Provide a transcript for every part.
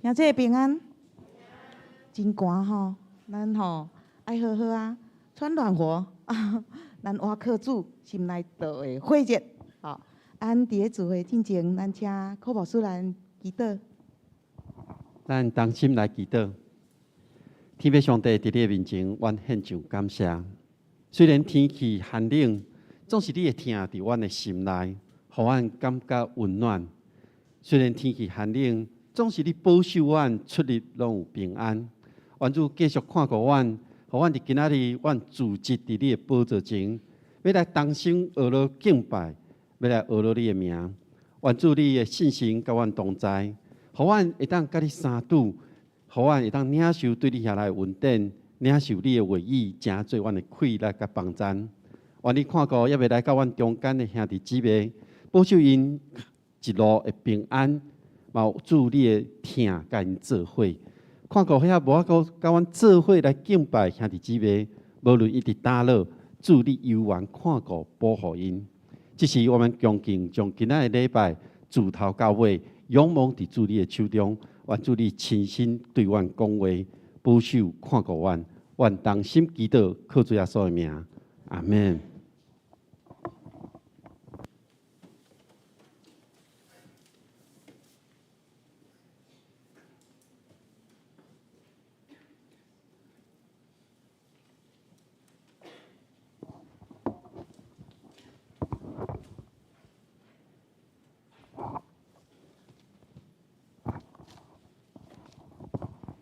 兄姊平安，真寒吼，咱吼愛好好啊，穿暖和，咱倚靠主，心內就會火熱。吼，咱佇咧聚會進前，咱請柯牧師來祈禱。咱同心來祈禱。天父上帝佇你的面前，阮獻上感謝。雖然天氣寒冷，總是你的疼佇阮的心內，予阮感覺溫暖。雖然天氣寒冷，總是你保守阮出入攏有平安。願主繼續看顧阮，予阮佇今仔日，阮聚集佇你的寶座前，欲來同心學樂敬拜，欲來學樂你的名。願主你的聖神佮阮同在，予阮會當佮你相拄，予阮會當領受對你遐來的恩典，領受你的話語，成做阮的氣力佮幫贊。願你看顧猶未來到阮中間的兄弟姊妹，保守𪜶一路會平安，嘛有主你的疼共𪜶做伙。看顧遐無法度佮阮做伙來敬拜兄弟姊妹，無論伊佇佗落，主你猶原看顧保護𪜶。這是我們恭敬將今仔的禮拜自頭到尾，仰望佇主你的手中，願主你親身對阮講話，保守看顧阮，阮同心祈禱，靠主耶穌的名，阿們。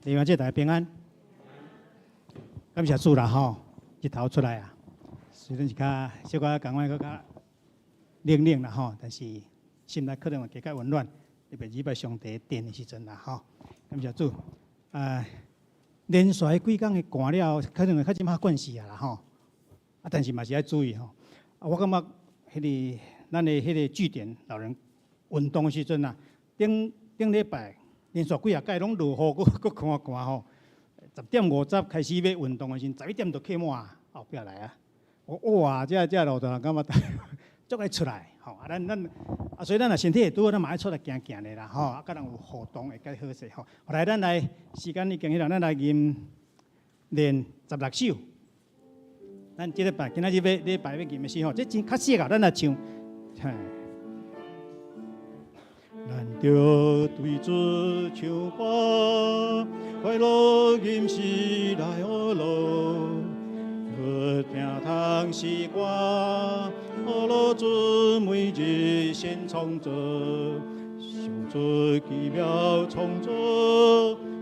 弟兄姊妹大家平安，感謝主啦吼，日頭出來啊，雖然是較小可仝款，閣較冷冷啦吼，但是心內可能會加較溫暖，特別禮拜上帝殿的時陣啦吼，感謝主。啊，連續幾工的寒了，可能會較這馬慣勢啊啦吼，啊，但是嘛是愛注意吼。啊，我感覺彼个咱的彼个據點老人運動的時陣啊，頂頂禮拜。連續幾仔擺攏落雨，閣閣寒寒吼。10點50開始欲運動的時陣，11點就客滿，後壁來啊。我哇，這這路段感覺足愛出來吼。啊，咱咱啊，所以咱若身體會拄好，咱嘛愛出來行行咧啦吼。啊，佮人有互動會較好勢吼。後來咱來時間已經彼落，咱來吟練16首。咱這禮拜今仔日欲禮拜欲吟的詩吼，這真較適合咱來唱。嘿。咱著對主唱歌，快樂吟詩來學樂，去聽唐詩歌，學樂主每日新創造，上主奇妙創造，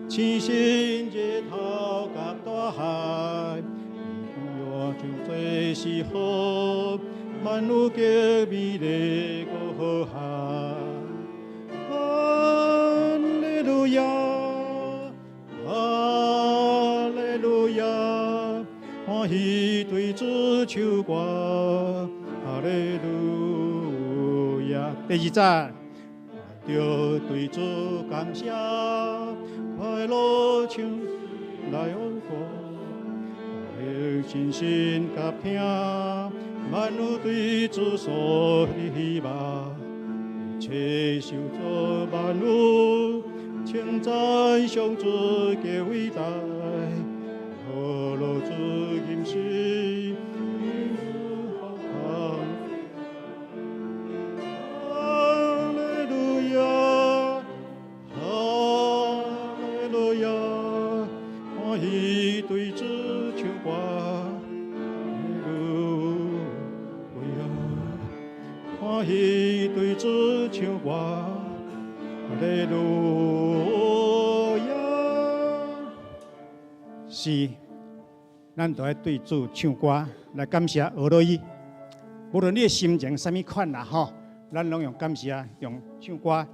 星星日頭佮大海，伊就做是好，萬有極美麗閣和諧。哈利路亞，哈利路亞，歡喜對主唱歌，哈利路亞。第二節，著對主感謝，快樂唱來謳歌，盡心佮聽，萬有對主所的希望。一切受造萬物，稱讚上主的偉大，何樂主吟詩，哈利路亞，哈利路亞，歡喜對主唱歌，哈利路亞，歡喜對主唱歌，哈利路亞。是，咱都愛對主唱歌來感謝學樂伊。無論你的心情啥物款啦吼，咱攏用感謝、用唱歌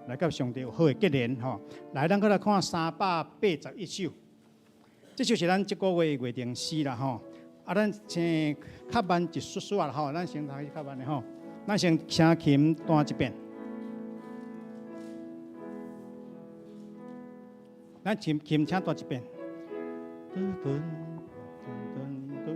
來佮上帝有好的結連吼。來，咱閣來看381首，這首是咱這個月月定詩啦吼。啊，咱先較慢一絲絲啦吼，咱先來較慢的吼。咱先請琴彈一遍。咱琴琴請彈一遍。噔噔噔噔。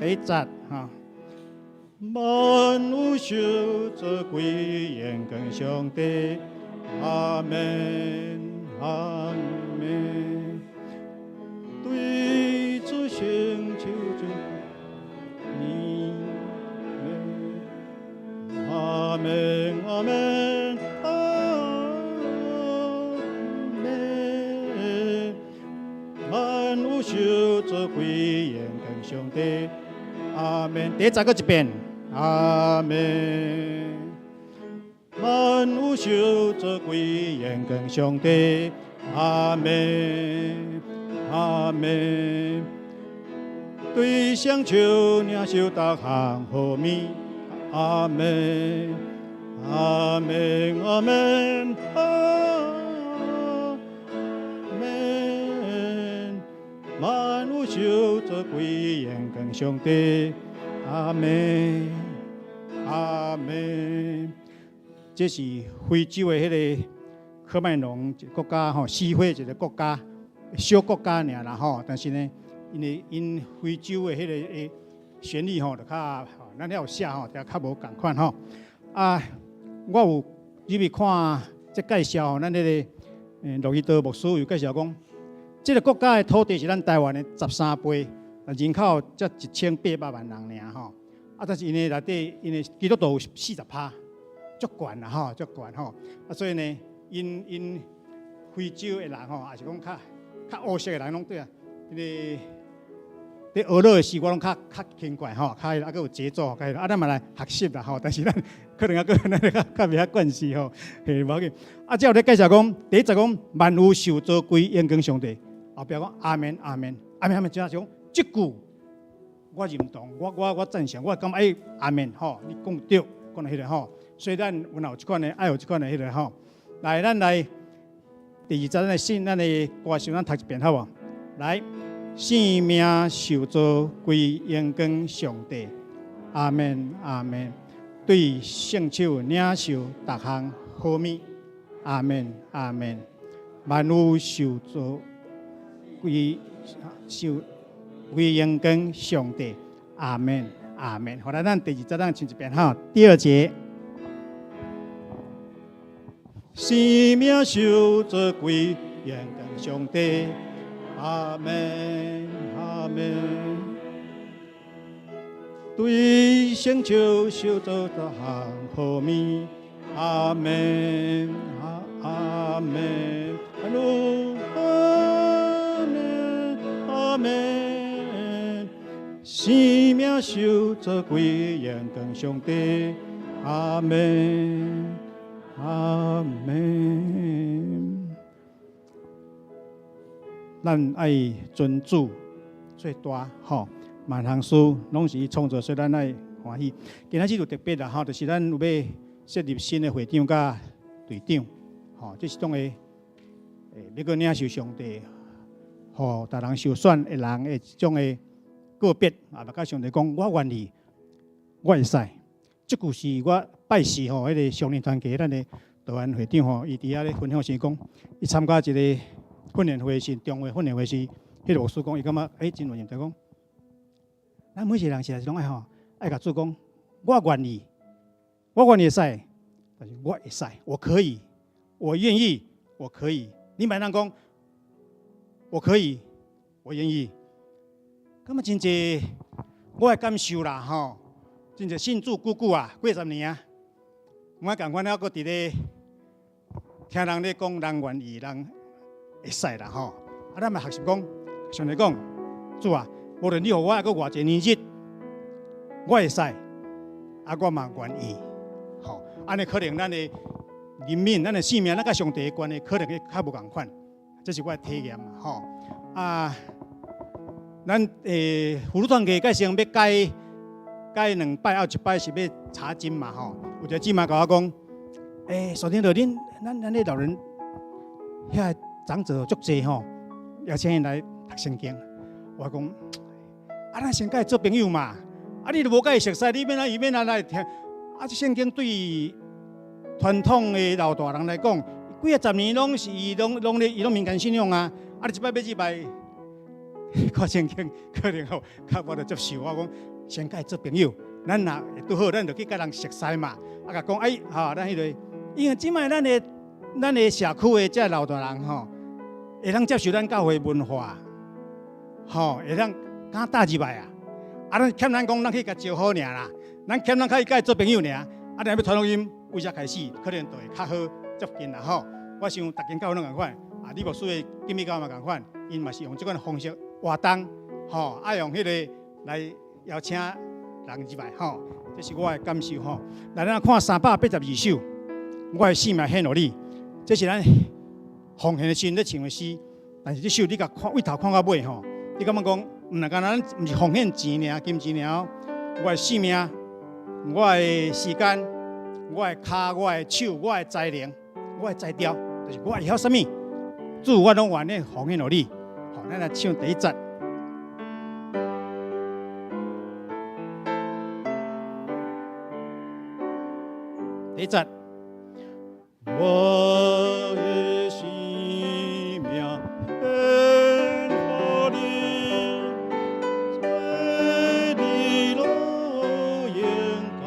第一節哈。萬有受造歸榮光上帝，阿門，阿門。對主聖手做你阿門，阿門，阿門。萬有受造歸榮光上帝，阿門。第一節閣一遍。阿門。萬有受造歸榮光上帝，阿門，阿門。對聖手領受逐項好物，阿門，阿門，阿門，阿門。萬有受造歸榮光上帝，阿門，阿門。這是非洲的彼個喀麥隆一個國家吼，西非一個國家，小國家爾啦吼。但是呢，因為𪜶非洲的彼個的旋律吼，就較咱遐有寫吼，就較無仝款吼。啊，我有入去看這介紹，咱彼個羅伊德牧師有介紹講，這個國家的土地是咱台灣的13倍，人口才1800萬人爾吼。啊，但是𪜶的內底，𪜶的基督徒有40%，足懸啦吼，足懸吼。啊，所以呢，𪜶非洲的人吼，也是講較烏色的人攏對啊，彼個佇學樂的時，我攏較輕快吼，較閣有節奏，較啊，咱嘛來學習啦吼。但是咱可能猶閣咱較袂曉慣勢吼，嘿，無要緊。啊，這有咧介紹講，第一節講萬有受造歸榮光上帝，後壁講阿門阿門阿門阿門，就是講這句我認同，我贊成，我感覺欸阿門吼，你講對，講到彼個吼，所以咱有有這款的愛有這款的彼個吼。來，咱來第二節，咱的信，咱的歌唱，咱讀一遍好無？來，生命受造歸榮光上帝，阿門阿門。對聖手領受逐項好物，阿門阿門。萬有受造歸受歸榮光上帝，阿門阿門。好來，咱第二節咱唱一遍哈。第二節，生命受造歸榮光上帝，阿門阿門。對聖手受造逐項好物，阿門阿門，阿門阿門。生命受造歸榮光上帝，阿門阿門。咱愛尊主最大吼，萬項事攏是伊創造，所以咱愛歡喜。今仔日有特別啦吼，就是咱有欲設立新的會長佮隊長，吼，這是當個欲閣領受上帝，予逐人受選的人的一種的告別，啊，嘛佮上帝講，我願意，我會使。這句是我拜四吼，彼個上靈團契咱的道安會長吼，伊佇遐咧分享時講，伊參加一個訓練會時，中會訓練會時，彼個牧師講，伊感覺欸真有認同講，咱每一個人實在是攏愛吼，愛共主講，我願意，我願意會使，但是我會使，我可以，我願意，我可以。你莫通講，我可以，我願意。感覺真濟，我的感受啦吼，真濟信主久久啊，幾十年啊，我仝款猶閣佇咧聽人咧講，人願意，人會使啦吼。啊，咱嘛學習講，上帝講，主啊，無論你予我猶閣偌濟年日，我會使，啊，我嘛願意，吼。按呢可能咱的靈命、咱的生命，咱佮上帝的關係可能會較無仝款，這是我的體驗嘛，吼。啊，咱婦女團契改成欲改改兩擺，有一擺是欲查經嘛，吼。有一個姊妹共我講，欸，所長，恁咱咧老人遐長者足濟吼，邀請𪜶來讀聖經。我講，啊，咱先佮伊做朋友嘛。啊，你都無佮伊熟似，你欲按怎伊欲按怎來聽？啊，這聖經對傳統的老大人來講，幾仔十年攏是伊攏攏咧，伊攏民間信仰啊。啊，你這擺欲入來看聖經，可能吼較無法度接受。我講，先共伊做朋友。咱若會拄好，咱就去共人熟似嘛。啊，共講哎，吼，咱彼个，因為這擺咱的社區的這老大人吼，會當接受咱教會文化，吼，會當敢踏入來啊。啊，咱欠咱講，咱去共招呼爾啦，咱欠咱較去共伊做朋友爾。啊，若欲傳福音，為遮開始，可能就會較好接近啦吼。我想逐間教會攏仝款，啊，李牧師的金美教嘛仝款，𪜶嘛是用這款方式活動，吼，啊用彼个來邀請人入來吼，這是我的感受吼。來，咱看382首，我的性命獻予你，這是咱奉獻的時陣咧唱的詩。但是這首你共看，對頭看到尾吼，你感覺講，毋若干焦咱毋是奉獻錢爾，金錢爾，我的性命，我的時間，我的跤，我的手，我的才能，我的才調，就是我會曉啥物，主我攏願意奉獻予你。好，咱來唱第一節。第一節。我的生命獻予你，做你樂園到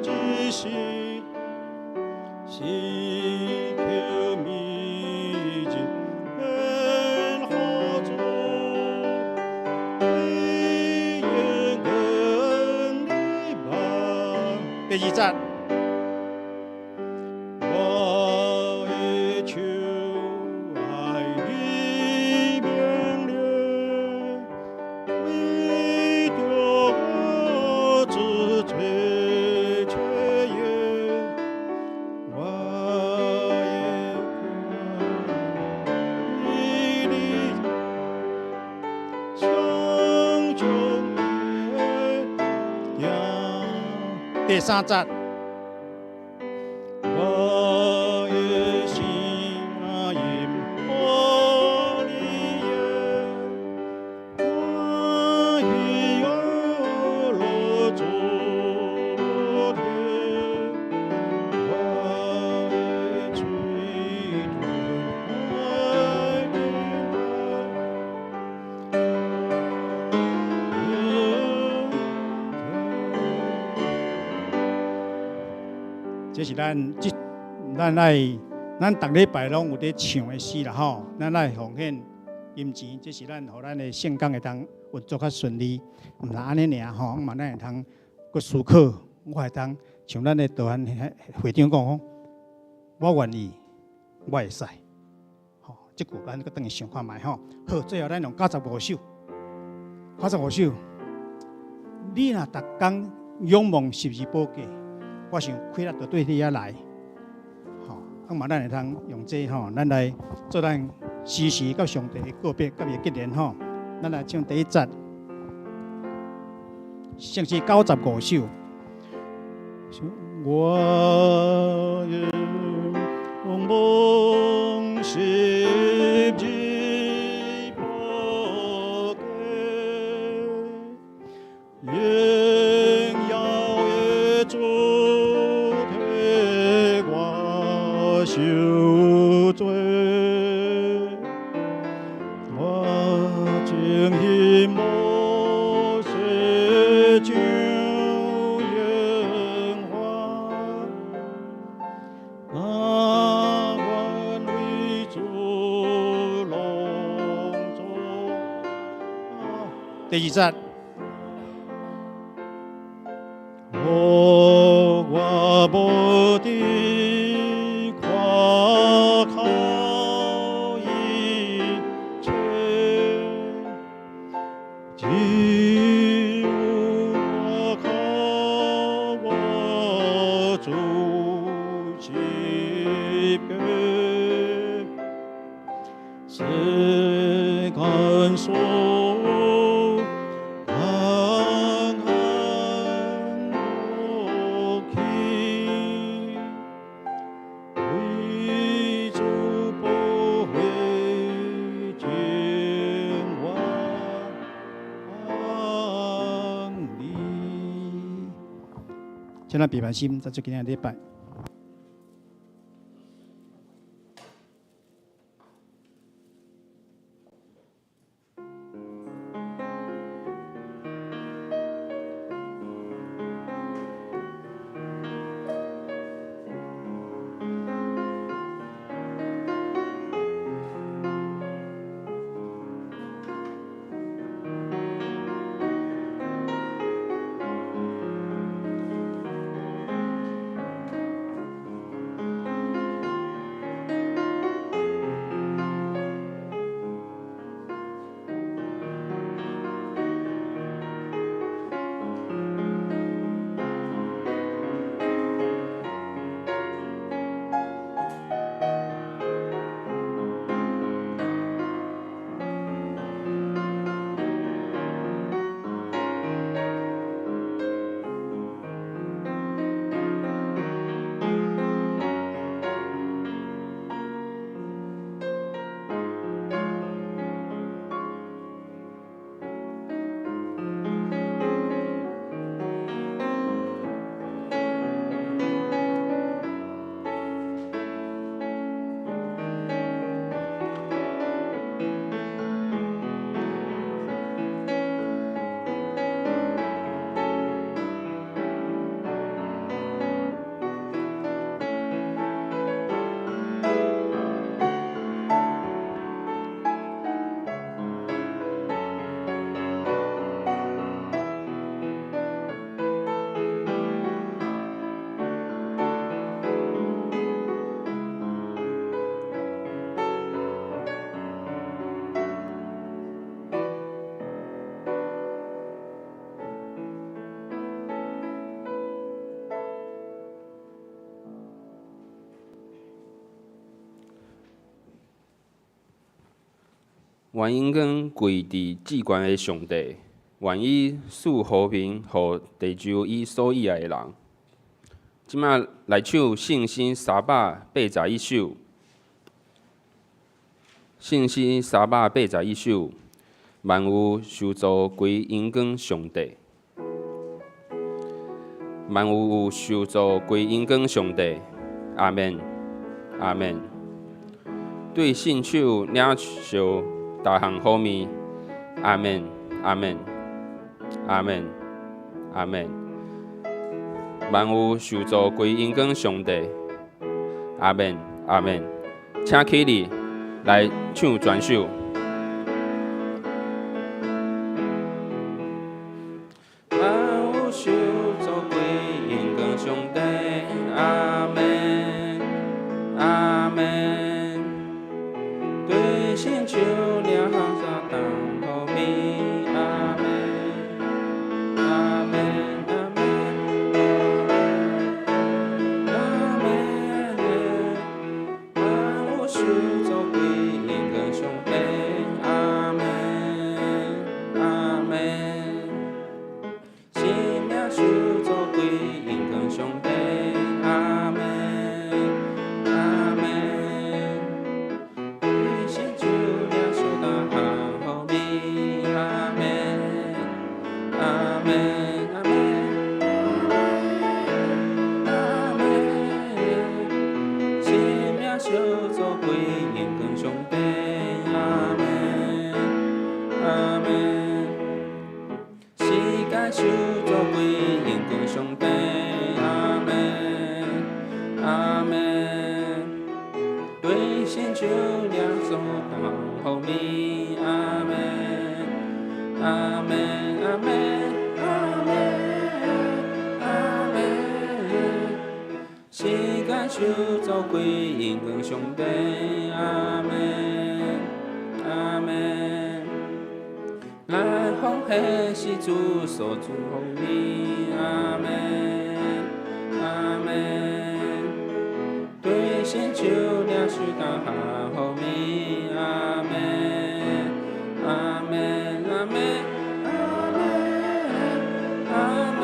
這時，時刻每日獻予主，永跟你行。第二節。我的手愛你命令，為著我主最切願，我的你相中的第三節。我的聲音予你耶，歡喜樂主天，我的嘴唇愛敬拜。這是咱這咱愛，咱逐禮拜攏有咧唱的詩啦吼。咱愛奉獻金錢，這是咱予咱的聖工會當運作較順利。毋但按呢爾吼，嘛咱會通閣思考，我會當像咱的道安會長講講，我願意，我會使。吼，這句咱閣轉去想看覓吼。好，最後咱用95首，九十五首。你若逐工仰望十字寶架，我想氣力就對你遐來。吼，啊嘛，咱會通用這吼，咱來做咱時時佮上帝的告別，佮伊的結連吼。咱來唱第一節，聖詩95首。我仰望十字寶架，榮耀的主替我受罪，我情願摩西像榮華，甘願為主攏做。第二節。我無得誇口一切，只有我靠我主十架，世間所看看過去，為主寶血淨萬里。請咱閉目心，再做今仔禮拜。願榮光歸佇至懸的上帝，願伊賜和平予地上伊所喜愛的人。這馬來唱聖詩381首，聖詩381首，萬有受造歸榮光上帝，萬有受造歸榮光上帝，阿們，阿們。對信手領受逐項好物，阿們，阿們，阿們，阿們。萬有受造歸榮光上帝，阿們，阿們。請起立來唱全首。萬有受造歸榮光上帝，阿們，阿們。對信手領受逐項好物，阿們，阿們，阿們，阿們。萬有受造歸榮光上帝，阿們，阿們。生命受造歸榮光上帝，阿們，阿們。對信手領受逐項好物，阿們，阿們，阿們，阿們。生命受造歸榮光上帝，阿們，阿們。世界受造歸榮光上帝，阿們，阿們。對信手領受逐項好物，阿們，阿們，阿們，阿們，阿們。世界受造歸榮光上帝，阿們，阿們。來奉獻是主所賜予的，阿們，阿們。對信手領受逐項好物，阿們，阿們，阿們，阿們，阿們。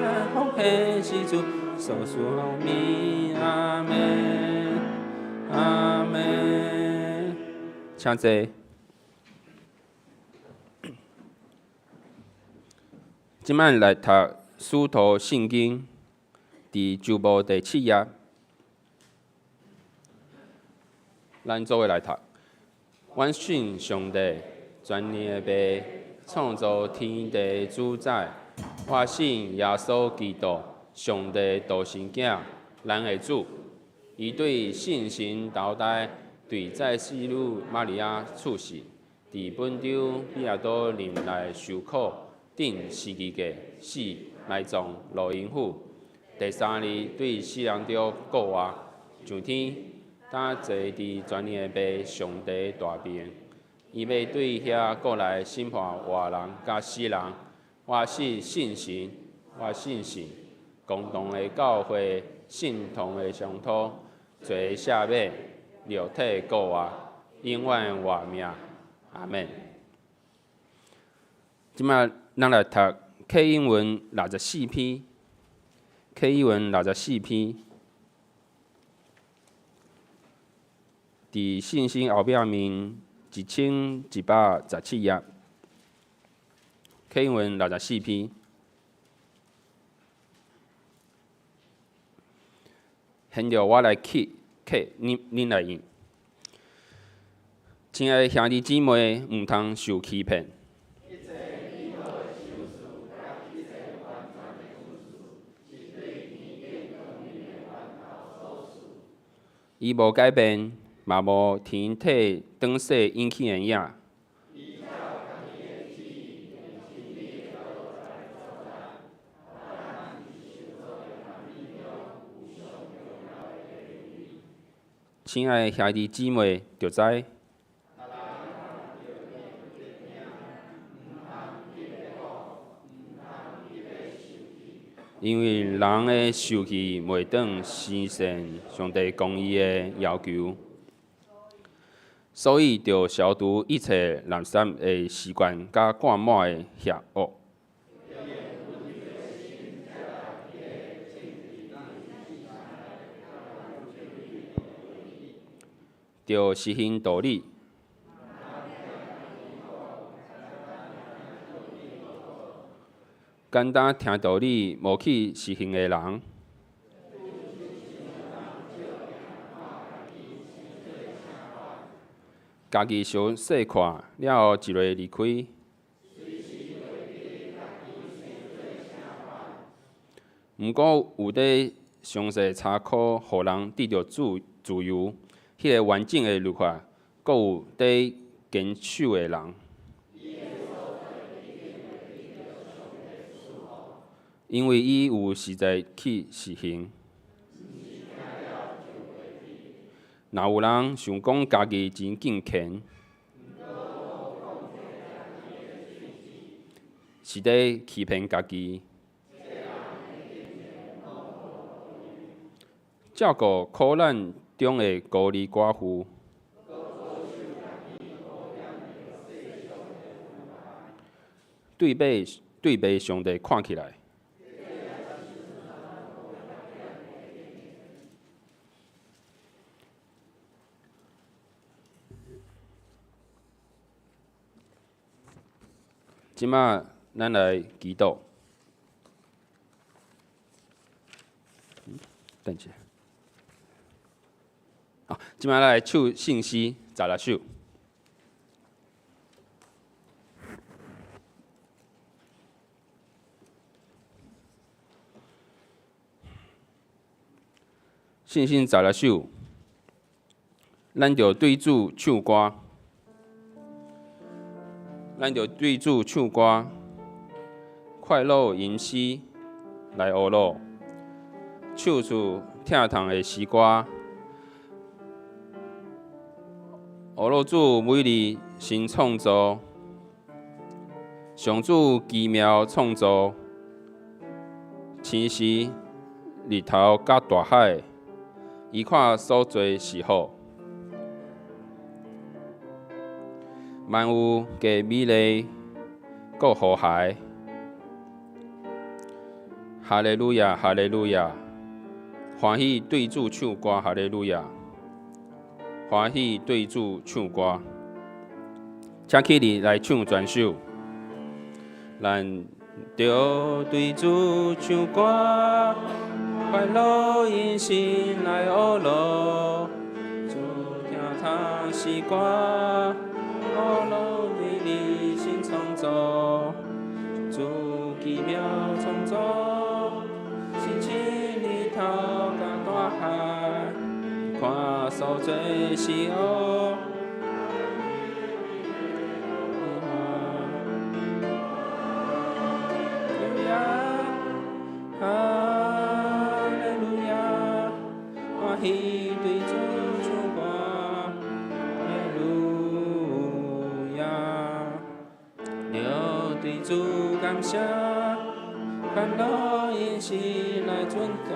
來奉獻是主所賜予的，阿們，阿們。請坐。這擺來讀使徒信經，佇舊部第七頁，咱做伙來讀。阮信上帝，全能的父，創造天地的主宰。我信耶穌基督，上帝獨生囝，咱的主。伊對聖神投胎，對在聖女瑪利亞出世，佇本丟彼拉多任內受苦，釘十字架，死，埋葬，落陰府。第三日對死人中復活，上天，搭坐佇全能的父上帝大爿。伊欲對遐過來審判活人佮死人。我是信神，我信神，共同的教會，聖徒的相托，罪的赦免，肉體復活，永遠活命。阿們。這擺咱來讀啟應文64篇，啟應文64篇，佇聖經後壁面1117頁，啟應文64篇。現在我來啟啟，恁來應。親愛的兄弟姊妹，毋通受欺騙。伊無改變，嘛無天體轉勢引起的影。親愛的兄弟姊妹，著知。因為人的受氣袂當實現上帝公義的要求。所以著消除一切垃圾的習慣，佮灌滿的邪惡。著實行道理。簡單聽道理，無去實行的人，家己相細看了後，一下離開。毋過有咧詳細查考，予人得著自由，彼个完整的律法，閣有咧堅守的人。因為伊有實在去實行。若有人想講家己真敬虔，是咧欺騙家己。照顧苦難中的孤兒寡婦，對袂上帝看起來。這馬咱來祈禱。等一下。好，這馬來唱聖詩十六首。聖詩十六首，咱著對主唱歌。咱著對主唱歌，快樂吟詩來學咯，唱出疼痛的詩歌。學樂主美麗新創造，上主奇妙創造，星時日頭佮大海，伊看所做是好。萬有皆美麗，閣和諧。哈利路亞，哈利路亞，歡喜對主唱歌，哈利路亞，歡喜對主唱歌。請起立來唱全首。咱著對主唱歌，快樂吟詩來學樂，主疼痛詩歌。學樂美麗新創造，主奇妙創造，星星日頭佮大海，看所做是好。哈利路亞，歡喜對主唱歌，哈利路亞，著對主感謝，歡樂吟詩來尊頌，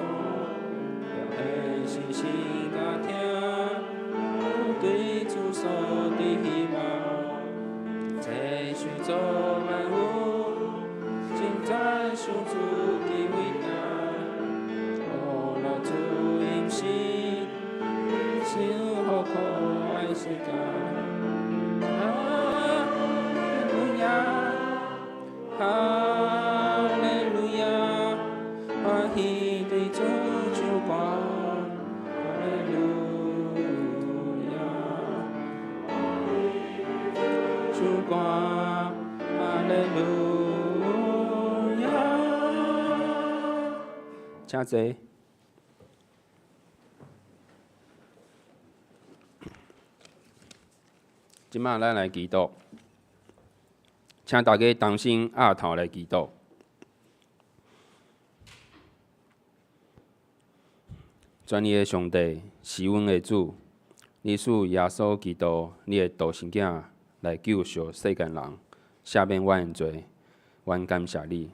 表現信心佮聽，對主所的希望，這受造萬物，稱讚上主的偉大，學樂主吟詩，幸福可愛世界。哈利路亞，哈利路亞，歡喜對主唱歌，哈利路亞，唱歌，哈利路亞。請坐。這馬咱來祈禱，請大家同心徛頭來祈禱。全能的上帝是阮的主，你賜耶穌基督，你的獨生囝來救贖世間人，赦免阮的罪，阮感謝你。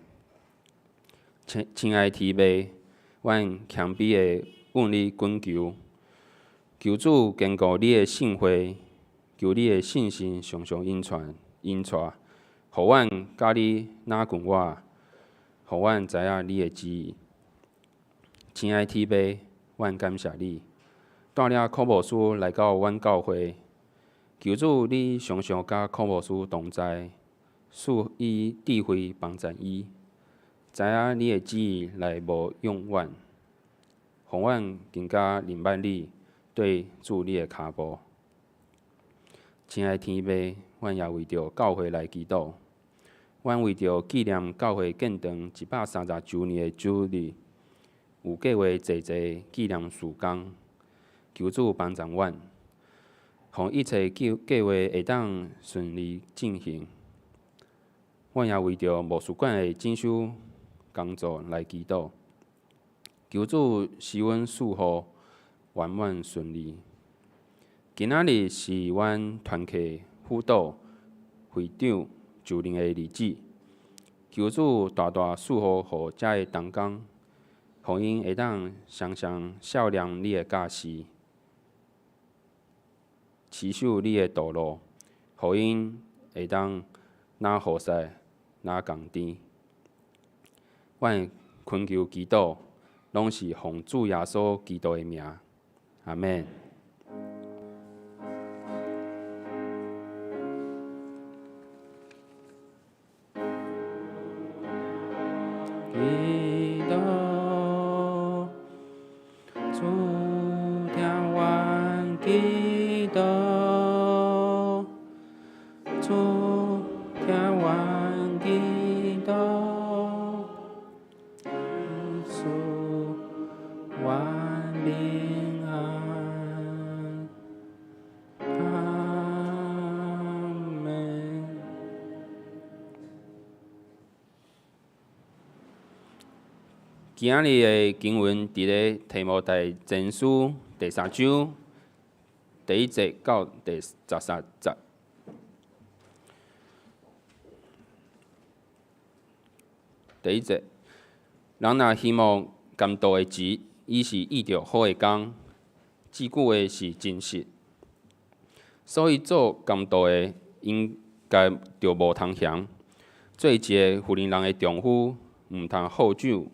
親親愛的天父，阮謙卑的向你懇求，求主堅固你的聖會，求你的圣神常常引传引带，予阮佮你若近我，予阮知影你的旨意。亲爱天父，阮感谢你，带领柯牧师来到阮教会，求主你常常佮柯牧师同在，赐予智慧帮助伊，知影你的旨意来牧养阮，予阮更加认捌你，对主你的跤步。亲爱天父，阮也为著教会来祈祷，阮为著纪念教会建堂130周年的主日，有计划济济纪念事工，求主帮助阮，予一切计划会当顺利进行。阮也为著牧师馆的整修工作来祈祷，求主赐阮赐福圆满顺利。今仔日是阮团契辅导会长就任的日子，求主大大赐福予遮的同工，予𪜶会当常常效念你的教示，持守你的道路，予𪜶会当若雨伞，若仝甜。阮恳求祈祷，拢是奉主耶稣基督的名，阿们。祈祷，主听阮祈祷，主听阮祈祷，赐阮平安，阿们。今仔日的经文伫咧提摩太前书第三章第一节到第13节。第一节，人若希望监督的职，伊是意著好的工，这句话是真实。所以做监督的，应该著无通嫌，做一个妇人的丈夫，毋通好酒，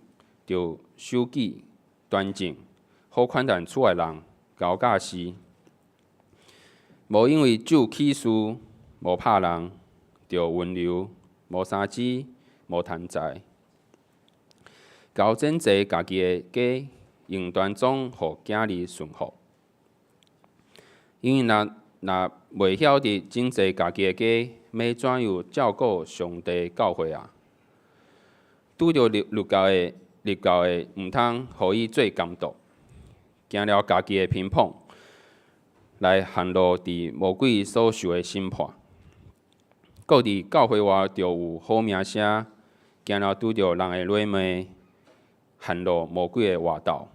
著守己端正，好款待厝内人，𠢕教示。无因为酒起事，无拍人，著温柔，无三支，无贪财。𠢕整齐家己的家，用端庄予囝儿顺服。因为若袂晓得整齐家己的家，欲怎样照顾上帝教会啊？拄著入教的，毋通予伊做监督，惊了家己的偏颇，来陷落伫魔鬼所受的审判。阁伫教会外著有好名声，惊了拄著人的辱骂，陷落魔鬼的活斗。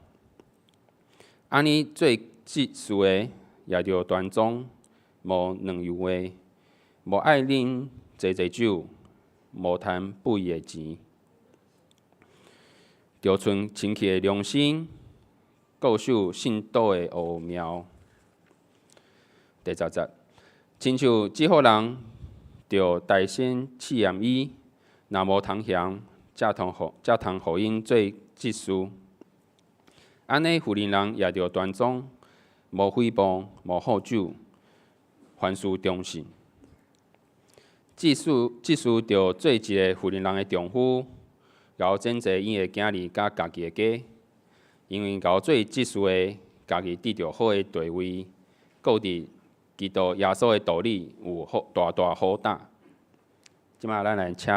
按呢做执事的，也著端庄，无软油话，无爱啉济济酒，无贪不义的钱。著存清气的良心，固守信道的奥妙。第10节，亲像这号人，著代先试验伊，若无通嫌，才通予𪜶做执事。按呢，妇人也著端庄，无诽谤，无好酒，凡事忠信。执事著做一个妇人的丈夫，𠢕整齐𪜶的囝儿佮家己的家，因为𠢕做执事的，家己得著好的地位，阁伫基督耶稣的道理有好大大好胆。这摆咱来请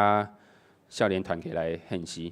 少年团契来献诗。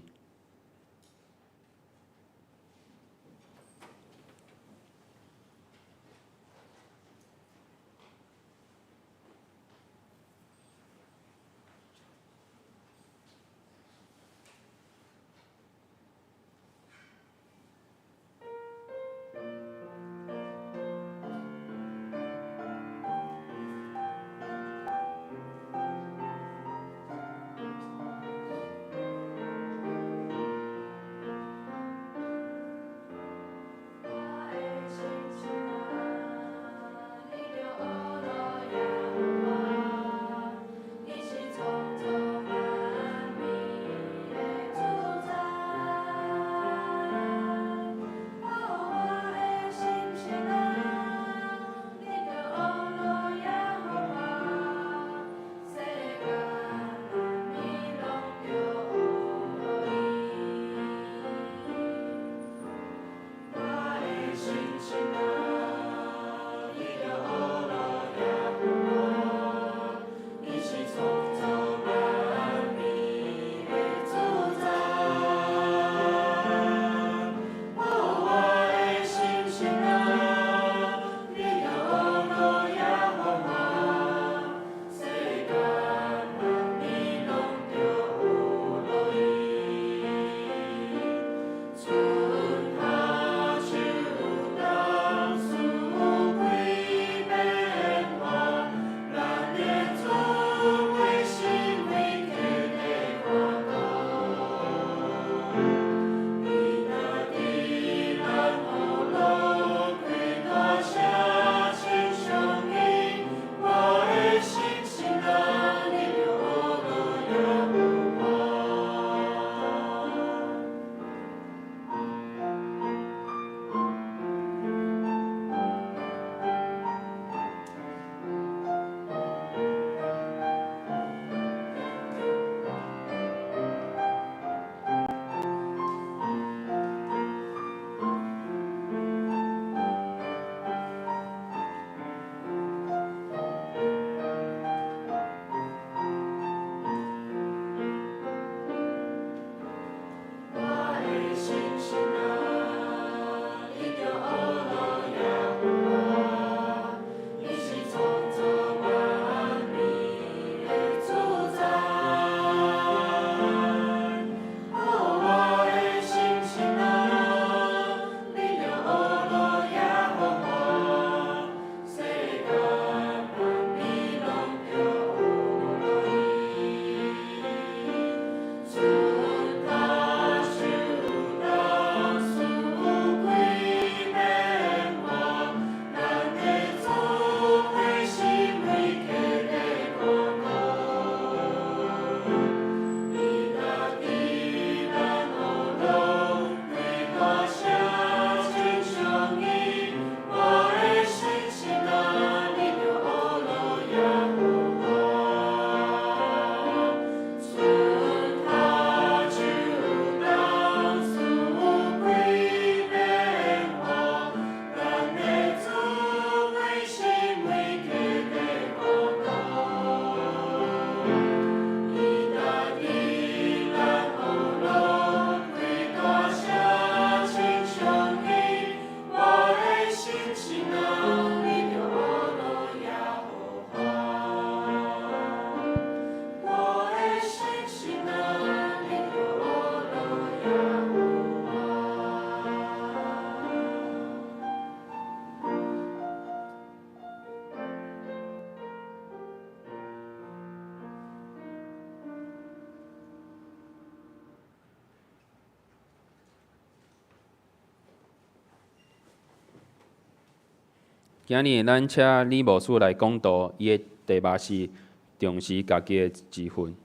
今日咱請李牧師來講道，伊的題目是重視家己的職份。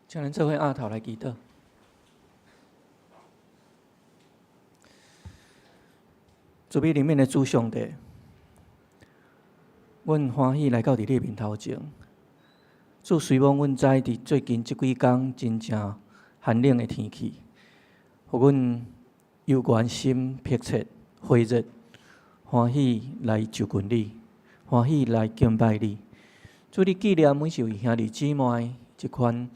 請咱做伙徛頭來祈禱。慈悲憐憫的主上帝，阮歡喜來到佇你面頭前。主雖罔阮知佇最近這幾工真正寒冷的天氣，予阮猶原心迫切火熱，歡喜來就近你，歡喜來敬拜你。主你紀念每一位兄弟姊妹這款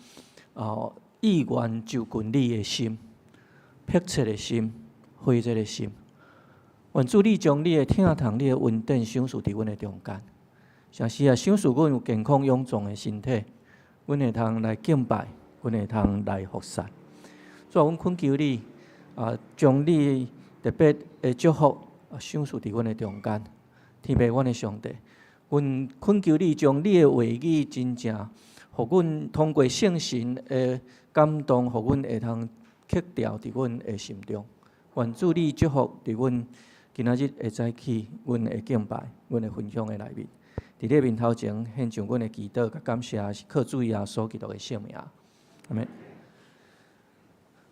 意願就近你的心，迫切的心，火熱的心。願主你將你的疼痛、你的恩典賞賜佇阮的中間。誠實啊，賞賜阮有健康勇壯的身體，阮會通來敬拜，阮會通來服侍。主啊，阮懇求你啊，將你特別的祝福啊，賞賜佇阮的中間。天父，阮的上帝，阮懇求你將你的話語真正，予阮通過聖神的感動，予阮會通刻牢佇阮的心中。願主你祝福佇阮今仔日會早起，阮的敬拜，阮的分享的內面。佇你面頭前獻上阮的祈禱佮感謝，是靠主耶穌基督的聖名。阿們。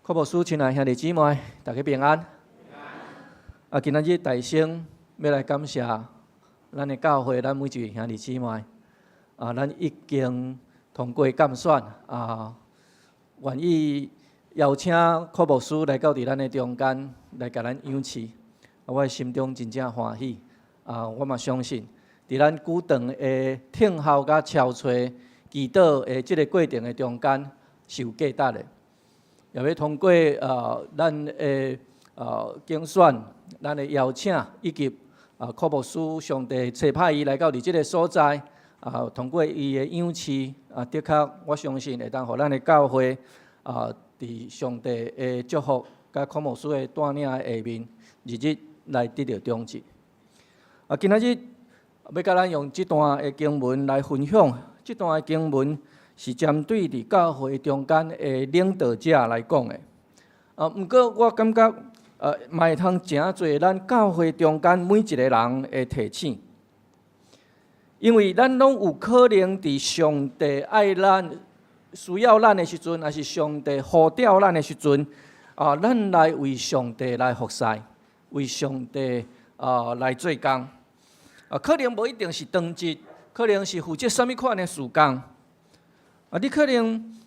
柯牧師，親愛兄弟姊妹，大家平安。啊，今仔日大聲欲來感謝咱的教會，咱每一位兄弟姊妹。啊，咱已經通過監選，啊，願意邀請柯牧師來到佇咱的中間來共咱養侍。啊，我的心中真正歡喜。啊，我嘛相信。佇咱久長的等候佮敲催祈禱的這个過程的中間是有價值的，也欲通過咱的競選、咱的邀請以及柯牧師上帝差派伊來到佇這个所在，啊，通過伊的養侍，啊，的確我相信會當予咱的教會啊，佇上帝的祝福佮柯牧師的帶領下面，日日來得著長進。啊，今仔日。欲共咱用這段的經文來分享。這段的經文是針對佇教會中間的領導者來講的。毋過我感覺，嘛會通誠濟咱教會中間每一個人的提醒，因為咱攏有可能佇上帝愛咱、需要咱的時陣，抑是上帝呼召咱的時陣，咱來為上帝來服侍，為上帝來做工。可能無一定是當職，可能是負責啥物款的事工。你可能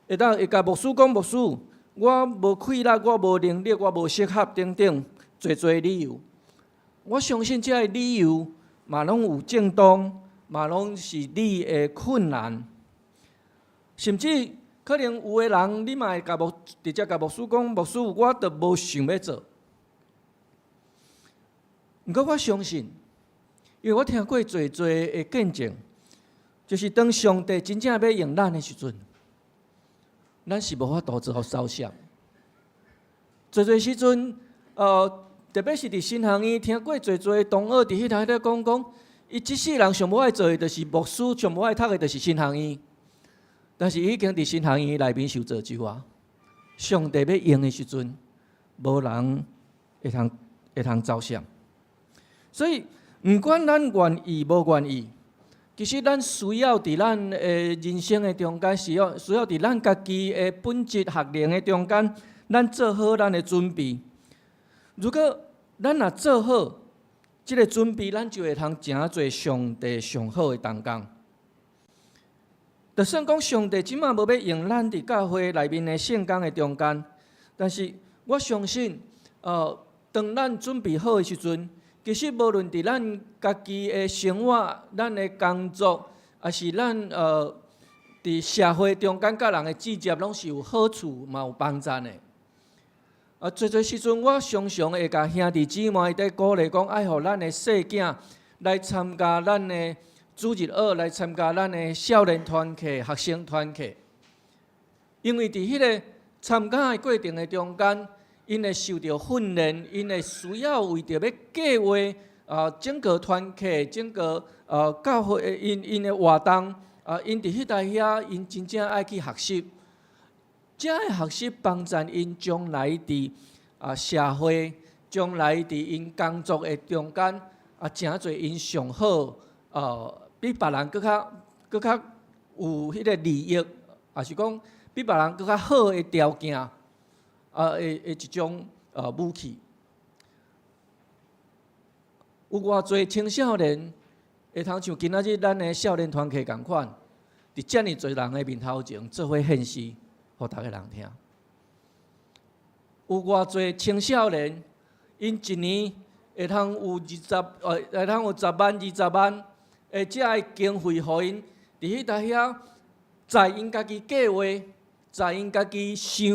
會當會共牧師講，牧師，我無氣力，我無能力，我無適合等等，濟濟理由。我相信這个理由嘛攏有正當，嘛攏是你的困難。甚至可能有的人，你嘛會直接共牧師講，牧師，我都無想欲做。毋過我相信，因為我聽過濟濟的見證，就是當上帝真正欲用咱的時陣，咱是無法度做走閃。濟濟時陣，特別是佇神學院聽過濟濟同學佇彼頭咧講講，伊這世人上無愛做的，就是牧師；上無愛讀的，就是神學院。但是伊已經佇神學院內面受造就啊！上帝欲用的時陣，無人會通走閃。所以，毋管咱願意無願意，其實咱需要佇咱的人生的中間，需要佇咱家己的本質學能的中間，咱做好咱的準備。如果咱若做好這个準備，咱就會通成做上帝上好的同工。就算講上帝這馬無欲用咱佇教會內面的聖工的中間，但是我相信，當咱準備好的時陣，其實無論佇咱家己的生活、咱的工作，抑是咱佇社會中間佮人的連接，攏是有好處嘛有幫贊的。濟濟時陣，我常常會共兄弟姊妹佇鼓勵講，愛予咱的細囝來參加咱的主日學，來參加咱的少年團契、學生團契。因為佇彼个參加的過程的中間，𪜶會受著訓練，𪜶會需要為著欲計劃整個團契、整個教會𪜶的活動，𪜶佇彼台遐，𪜶真正愛去學習。這个學習幫助𪜶將來佇社會，將來佇𪜶工作的中間，誠濟𪜶上好，比別人閣較有彼个利益，抑是講比別人閣較好的條件，的一種武器。有偌濟青少年會通像今仔日咱的少年團契仝款，佇遮爾濟人的面頭前做伙獻詩，予逐个人聽。有偌濟青少年，𪜶一年會通有10萬、20萬的這个經費，予𪜶佇彼台遐，在𪜶家己計劃，在𪜶家己想，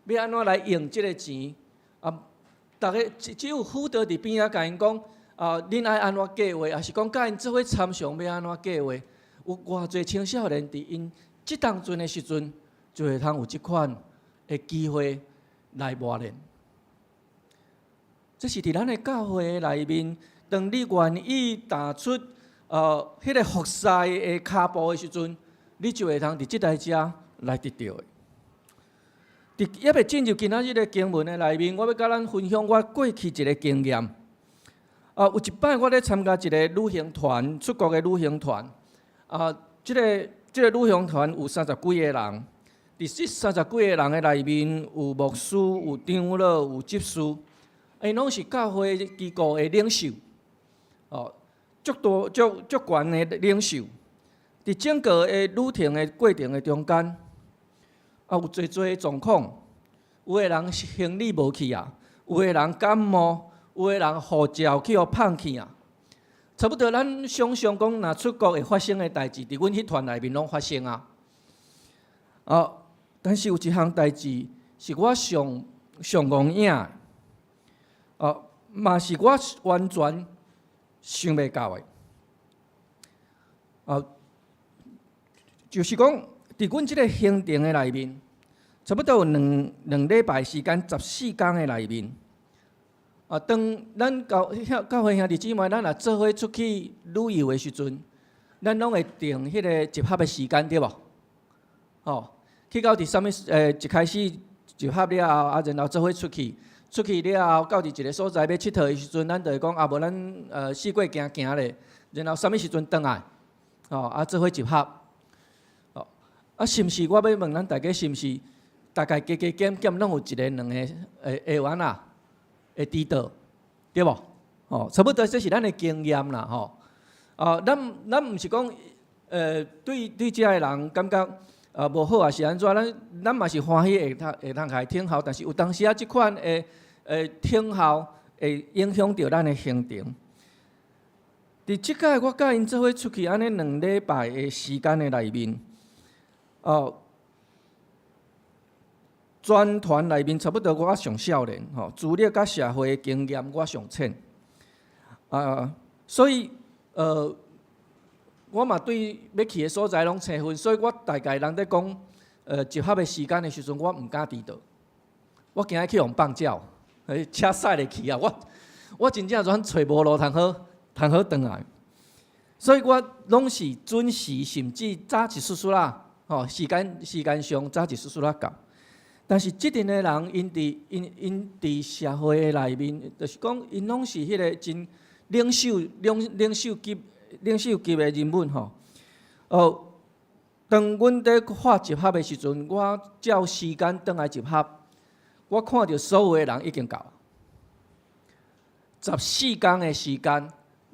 欲按怎來用這个錢。逐个只有輔導佇邊仔共𪜶講，恁愛按怎計劃，抑是講佮𪜶做伙參詳欲按怎計劃。有偌濟青少年佇𪜶這當陣的時陣，就會通有這款的機會來磨練。這是佇咱的教會內面，當你願意踏出彼个服侍的跤步的時陣，你就會通佇這台遮來得著的。佇猶未進入今仔日的經文的內面，我欲佮咱分享我過去一个經驗。有一擺我咧參加一个旅行團，出國的旅行團。這个旅行團有三十幾个人。佇這三十幾個人的內面，有牧師、有長老、有執事，𪜶攏是教會機構的領袖，足大足足懸的領袖。佇整個的旅程的過程的中間，有濟濟狀況，有的人行李無去啊，有的人感冒，有的人護照去予放去啊。差不多咱想象講，若出國會發生的代誌，佇阮彼團內面攏發生啊。但是有一項代誌是我上上戇影的，嘛是我完全想袂到的。就是講，佇阮這个行程的內面，差不多有兩禮拜時間，14工的內面，啊，當咱教教會兄弟姊妹，咱若做伙出去旅遊的時陣，咱攏會定彼个集合的時間，對無？哦，去到佇啥物？一開始集合了後，啊，然後做伙出去，出去了後，到佇一个所在欲𨑨迌的時陣，咱就會講啊，無咱四界行行咧，然後啥物時陣轉來？哦，啊，做伙集合。哦，啊，是毋是我欲問咱大家，是毋是大概加加減減攏有一个兩個會會按怎？會遲到，對無？哦，差不多這是咱的經驗啦，吼。哦，咱毋是講，對這个人感覺無好，抑是按怎？咱嘛是歡喜會通共伊聽候，但是有當時啊，這款的聽候會影響著咱的行程。佇這擺我佮𪜶做伙出去按呢2禮拜的時間的內面，哦。全團內面差不多我上少年，吼，資歷佮社會經驗我上淺，啊，所以我嘛對欲去的所在攏生分，所以我大概人咧講，集合的時間的時陣，我毋敢遲到，我驚去予人放鳥，車駛入去啊！我真正全揣無路通好通好轉來，所以我攏是準時，甚至早一絲絲啦，吼，時間上早一絲絲啦到。但是這陣的人，𪜶佇社會的內面，就是講，𪜶攏是彼个真領袖級的人物吼。哦，當阮佇喊集合的時陣，我照時間轉來集合，我看著所有的人已經到。14工的時間，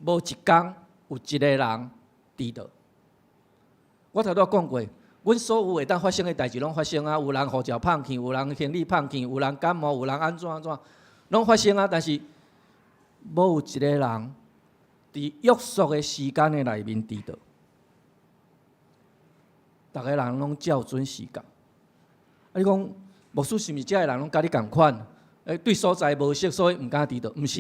無一工有一個人遲到。我頭拄仔講過。阮所有會當發生的代誌攏發生啊！有人護照放去，有人行李放去，有人感冒，有人按怎按怎，攏發生啊！但是無有一個人佇約束的時間的內面遲到，逐个人攏照準時到。啊，你講牧師是毋是遮的人攏佮你仝款？對所在無熟，所以毋敢遲到？毋是，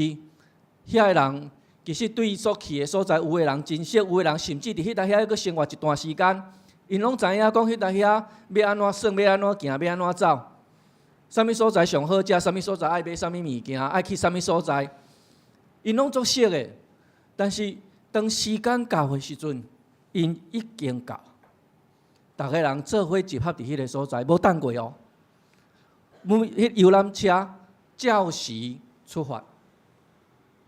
遐个人其實對所去的所在，有的人真熟，有的人甚至佇彼搭遐閣生活一段時間。𪜶攏知影講彼搭遐欲按怎耍，欲按怎行，欲按怎走，啥物所在上好食，啥物所在愛買啥物物件，愛去啥物所在，𪜶攏足熟的。但是當時間到的時陣，𪜶已經到，逐个人做伙集合佇彼个所在，無等過哦。每彼遊覽車照時出發，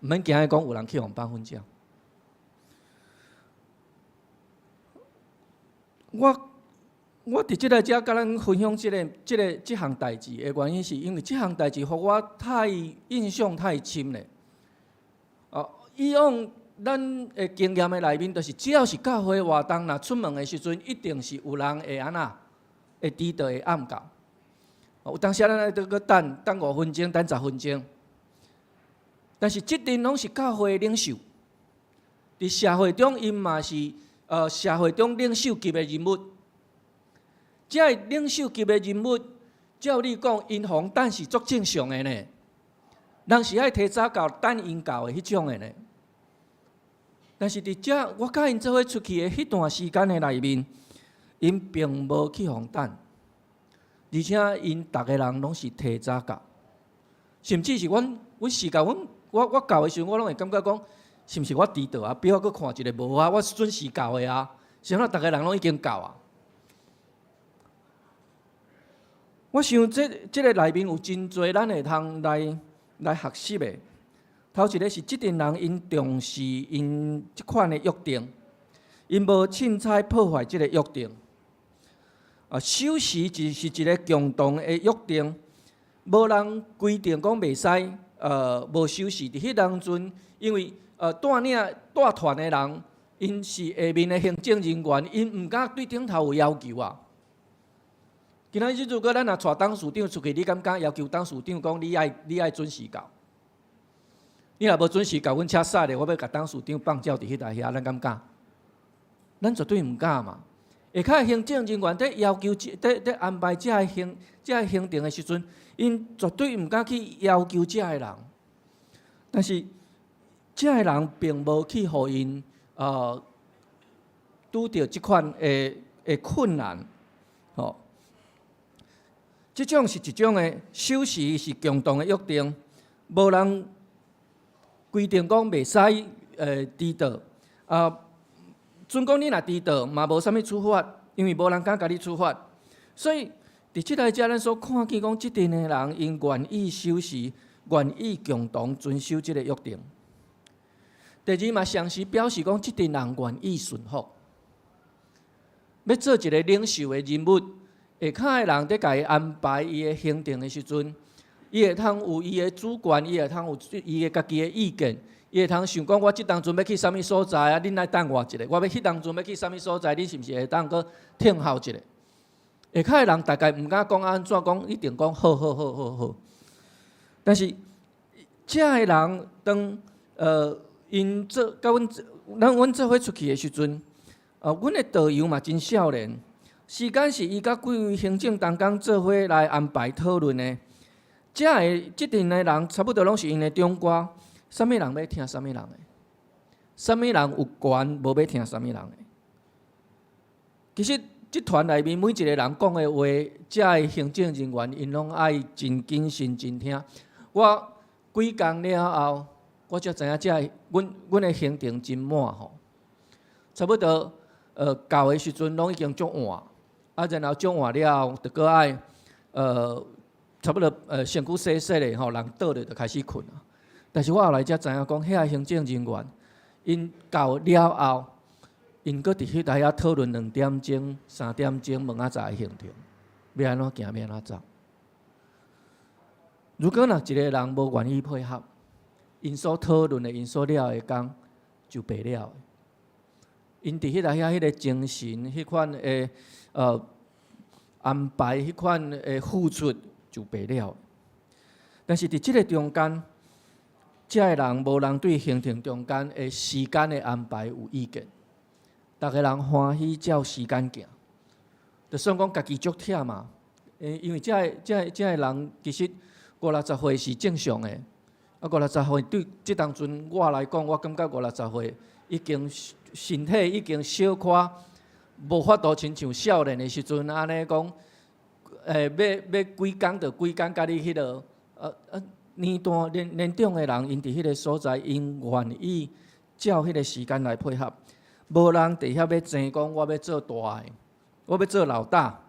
毋免驚講有人去予放粉鳥。我佇這个遮佮咱分享這項代誌的原因，是因為這項代誌予我太印象太深咧。哦，以往咱的經驗的內面，就是只要是教會活動，若出門的時陣，一定是有人會按怎，會遲到，會暗到。有當時咱愛閣等等5分鐘，等10分鐘。但是這陣攏是教會領袖，佇社會中，𪜶嘛是社會中領袖級的人物。這个領袖級的人物，照理講，𪜶予人等是足正常的呢。人是愛提早到等𪜶到的彼種的呢。但是佇遮，我佮𪜶做伙出去的彼段時間的內面，𪜶並無去予人等，而且𪜶逐个人攏是提早到，甚至是阮時間，阮我到的時陣，我攏會感覺講，是毋是我遲到啊？表閣看一下，無啊，我準時到的啊。是按怎逐个人攏已經到啊？我想這個內面有真濟咱會通來學習的。頭一个是這陣人𪜶重視𪜶這款的約定，𪜶無凊彩破壞這個約定。啊，守時就是一个共同的約定，無人規定講袂使無守時。佇彼當陣，因為帶領帶團的人，𪜶是下面的行政人員，𪜶毋敢對頂頭有要求啊。今仔日如果咱若帶董事長出去，你敢敢要求董事長講你愛準時到？你若無準時到，阮車駛咧，我欲共董事長放鳥佇彼台遐，咱敢敢？咱絕對毋敢嘛。下跤行政人員佇要求、佇安排這个行程的時陣，𪜶絕對毋敢去要求這个人。但是這个人並無去予𪜶拄著這款的困難，吼。這種是一種的守時是共同的約定，無人規定講袂使遲到。啊，準講你若遲到，嘛無啥物處罰，因為無人敢共你處罰。所以佇這內遮，咱所看見講，這陣的人𪜶願意守時，願意共同遵守這个約定。第二嘛，同時表示講，這陣人願意順服。欲做一个領袖的人物，下跤的人佇共伊安排伊的行程的時陣，伊會通有伊的主觀，伊會通有伊的家己的意見，伊會通想講，我這當陣欲去啥物所在啊？恁來等我一下，我欲彼當陣欲去啥物所在，恁是毋是會當閣聽候一下？下跤的人大概毋敢講按怎講，一定講好好好好好。但是遮的人當𪜶做佮阮咱阮做伙出去的時陣，阮的導遊嘛真少年，時間是伊佮幾位行政同工做伙來安排討論的。遮的這陣的人差不多攏是𪜶的長官，啥物人欲聽啥物人的，啥物人有權無欲聽啥物人的。其實這團內面每一個人講的話，遮的行政人員𪜶攏愛真謹慎、真聽。我幾工了後，我才知影遮的阮的行程真滿吼，差不多到的時陣攏已經足晚，啊，然後足晚了後，就閣愛差不多身軀洗洗咧吼，人倒咧就開始睏啊。但是我後來才知影講，遐行政人員𪜶到了後，𪜶閣佇彼台遐討論2點鐘、3點鐘，明仔載的行程，欲按怎行，欲按怎走。如果若一個人無願意配合，𪜶所討論的、𪜶所了的工就白了。𪜶佇彼台遐彼个精神、彼款的安排、彼款的付出就白了。但是佇這个中間，遮的人無人對行程中間的時間的安排有意見，逐个人歡喜照時間行，就算講家己足忝嘛。因為遮的人其實五六十歲是正常的，啊五六十歲對這當陣我來講，我感覺五六十歲已經身體已經小可無法度親像少年的時陣按呢講，欲幾工就幾工，共你彼落，年大年年長的人，𪜶佇彼个所在，𪜶願意照彼个時間來配合，無人佇遐欲爭講我欲做大的，我欲做老大，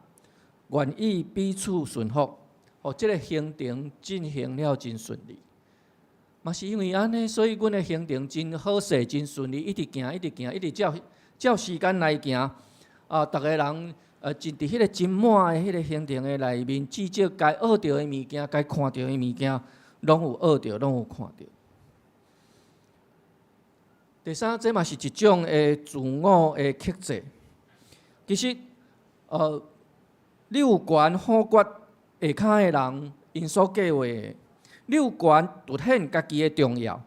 願意彼此順服，予這个行程進行了真順利。嘛是因為按呢，所以阮的行程真好勢，真順利，一直行，一直行，一直照照時間來行。啊，逐个人真佇彼个真滿的彼个行程的內面，至少該學著的物件，該看著的物件，攏有學著，攏有看著。第三，這嘛是一種的自我的克制。其實，你有權否決下跤的人𪜶所計劃的，你有權凸顯家己的重要，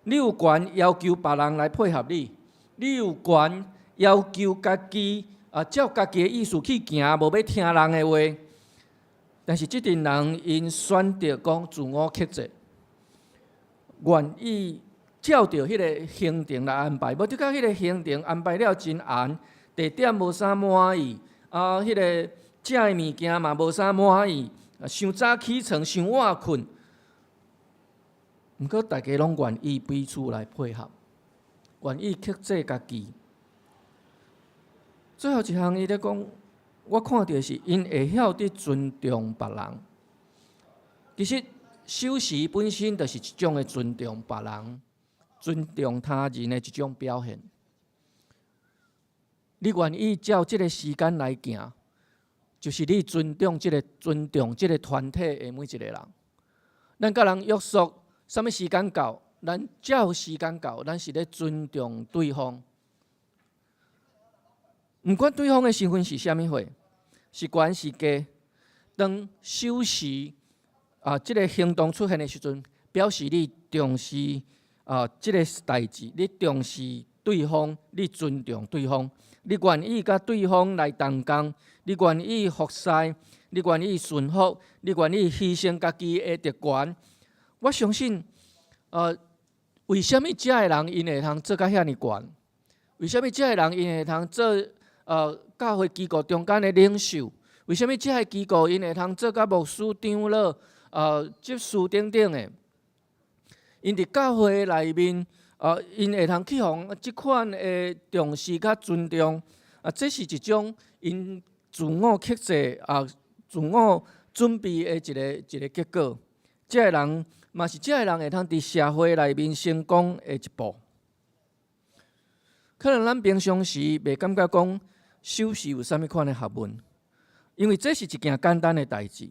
你有權要求別人來配合你，你有權要求家己啊，照家己的意思去行，無欲聽人的話。但是這陣人𪜶選擇講自我克制，願意照著彼个行程來安排，無的確彼个行程安排了真絚，地點無啥滿意，啊，彼个食的物件嘛無啥滿意，傷早起床，傷晚睏。毋過大家攏願意彼此來配合，願意克制家己。最後一項，伊咧講，我看著是𪜶會曉得尊重別人。其實守時本身就是一種的尊重別人、尊重他人的一種表現。你願意照這个時間來行，就是你尊重這个團體的每一个人。咱佮人約束，啥物時間到，咱照時間到，咱是咧尊重對方。毋管對方的身份是啥物貨，是懸是低，當守時啊，這个行動出現的時陣，表示你重視啊這个代誌，你重視對方，你尊重對方，你願意佮對方來同工，你願意服侍，你願意順服，你願意犧牲家己的特權。我相信，為啥物遮的人𪜶會通做甲遐爾懸？為啥物遮的人𪜶會通做教會機構中間的領袖？為啥物遮个機構𪜶會通做甲牧師、長老、執事等等的？ 𪜶佇教會內面，𪜶會通去予這款的重視佮尊重，啊，這是一種𪜶自我克制啊、自我準備的一个一个結果。這个人嘛是這个人會通佇社會內面成功的一步。可能咱平常時袂感覺講守時有啥物款的學問，因為這是一件簡單的代誌。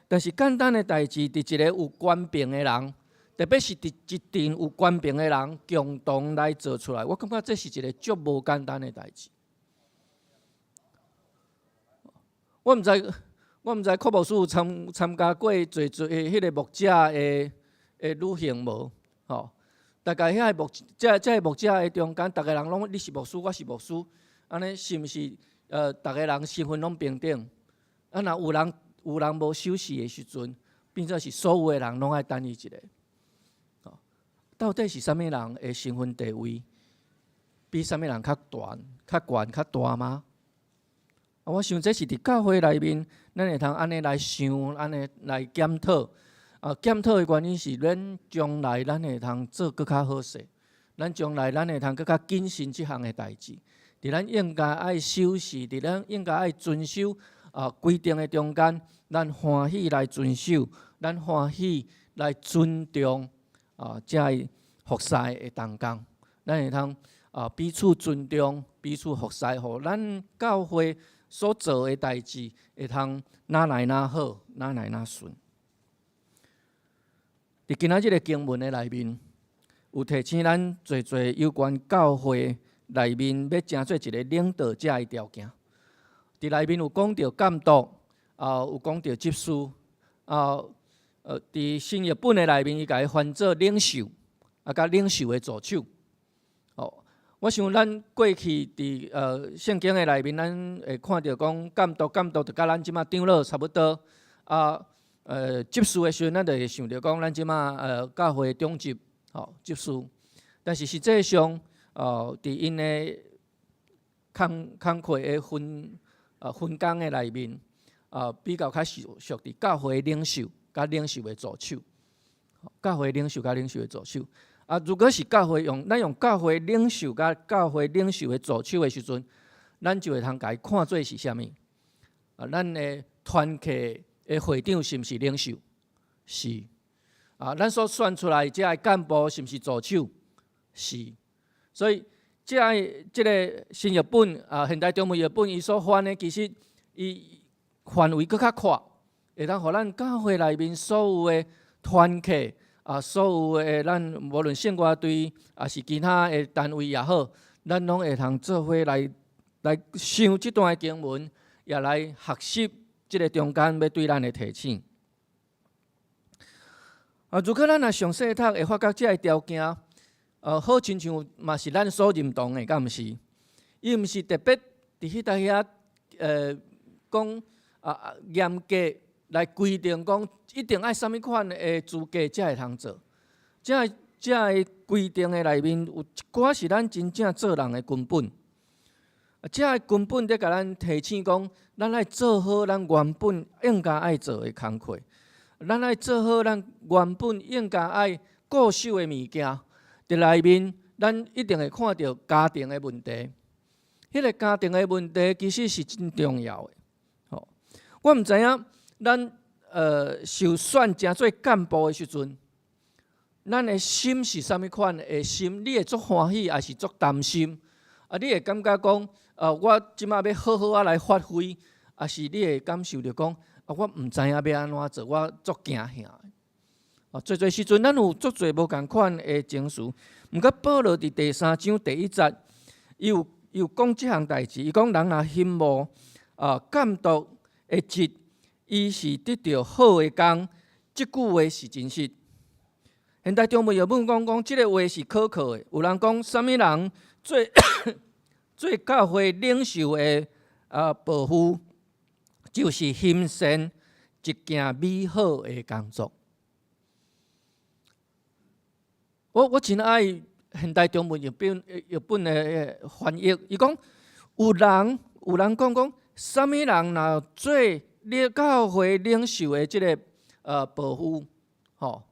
但是簡單的代誌，佇一个有權柄的人，特別是佇一陣有權柄的人共同來做出來，我感覺這是一个足無簡單的代誌。我毋知，我毋知柯牧師有參參加過濟濟彼个牧者的的旅行無？吼，大概遐个牧，這這个牧者的中間，逐个人攏你是牧師，我是牧師，按呢是毋是？逐个人身份攏平等？啊，若有人有人無守時的時陣，變做是所有的人攏愛等伊一个。到底是啥物人的身份地位比啥物人較懸、較懸、較大嗎？啊，我想這是佇教會內面，咱會通按呢來想，按呢來檢討。啊，檢討的原因是，咱將來咱會通做閣較好勢，咱將來咱會通閣較謹慎這項的代誌。佇咱應該愛守時，佇咱應該愛遵守規定的中間，咱歡喜來遵守，咱歡喜來尊重這个服侍的同工，咱會通彼此尊重，彼此服侍，予咱教會所做的代誌會通愈來愈好，愈來愈順。佇今仔這个經文的內面，有提醒咱濟濟有關教會內面欲成做一个領導者的條件。佇內面有講著監督，有講著執事，佇新譯本的內面，伊共伊翻做領袖，啊，佮領袖的助手。哦，我想咱過去佇聖經的內面，咱會看著講監督，監督就佮咱這馬長老差不多。啊，執事的時陣，咱就會想著講，咱這馬教會長執，吼，執事。但是實際上，佇𪜶的工工課的分分工的內面，比較較屬屬佇教會領袖佮領袖的助手，教會領袖佮領袖的助手。啊，如果是教會用咱用教會領袖佮教會領袖的助手的時陣，咱就會通共伊看做是啥物？啊，咱的團契的會長是毋是領袖？是。啊，咱所選出來這个幹部是毋是助手？是。所以，這个這个新譯本啊，現代中文譯本，伊所翻的其實伊範圍閣較闊，會當予咱教會內面所有的團契啊，所有的咱無論聖歌隊，抑是其他的單位也好，咱攏會通做伙來來想這段的經文，也來學習這个中間欲對咱的提醒。啊，如果咱若詳細讀，會發覺這个條件，好親像嘛是咱所認同的，敢毋是？伊毋是特別佇彼搭遐，講啊嚴格來規定講一定愛啥物款的資格才會通做。這个這个規定的內面有一寡是咱真正做人的根本。啊，這个根本佇共咱提醒講，咱愛做好咱原本應該愛做的工課，咱愛做好咱原本應該愛固守的物件。佇內面，咱一定會看著家庭的問題。彼个家庭的問題其實是真重要的。吼，我毋知影咱受選成做幹部的時陣，咱的心是啥物款的心？你會足歡喜，抑是足擔心？啊，你會感覺講，我這馬欲好好仔來發揮，抑是你會感受著講，啊，我毋知影欲按怎做，我足驚嚇。啊，濟濟時陣，咱有足濟無仝款的情緒。毋過保羅佇第三章第一節，伊有伊有講這項代誌。伊講人若羨慕啊監督的職，伊是得著好的工。這句話是真實。現代中文譯本講講，這个話是可靠的。有人講，啥物人做做教會領袖的保護，就是欣羨一件美好的工作。我我真愛現代中文譯本譯本的翻譯，伊講有人有人講講，啥物人若做你教會領袖的這个保護，吼，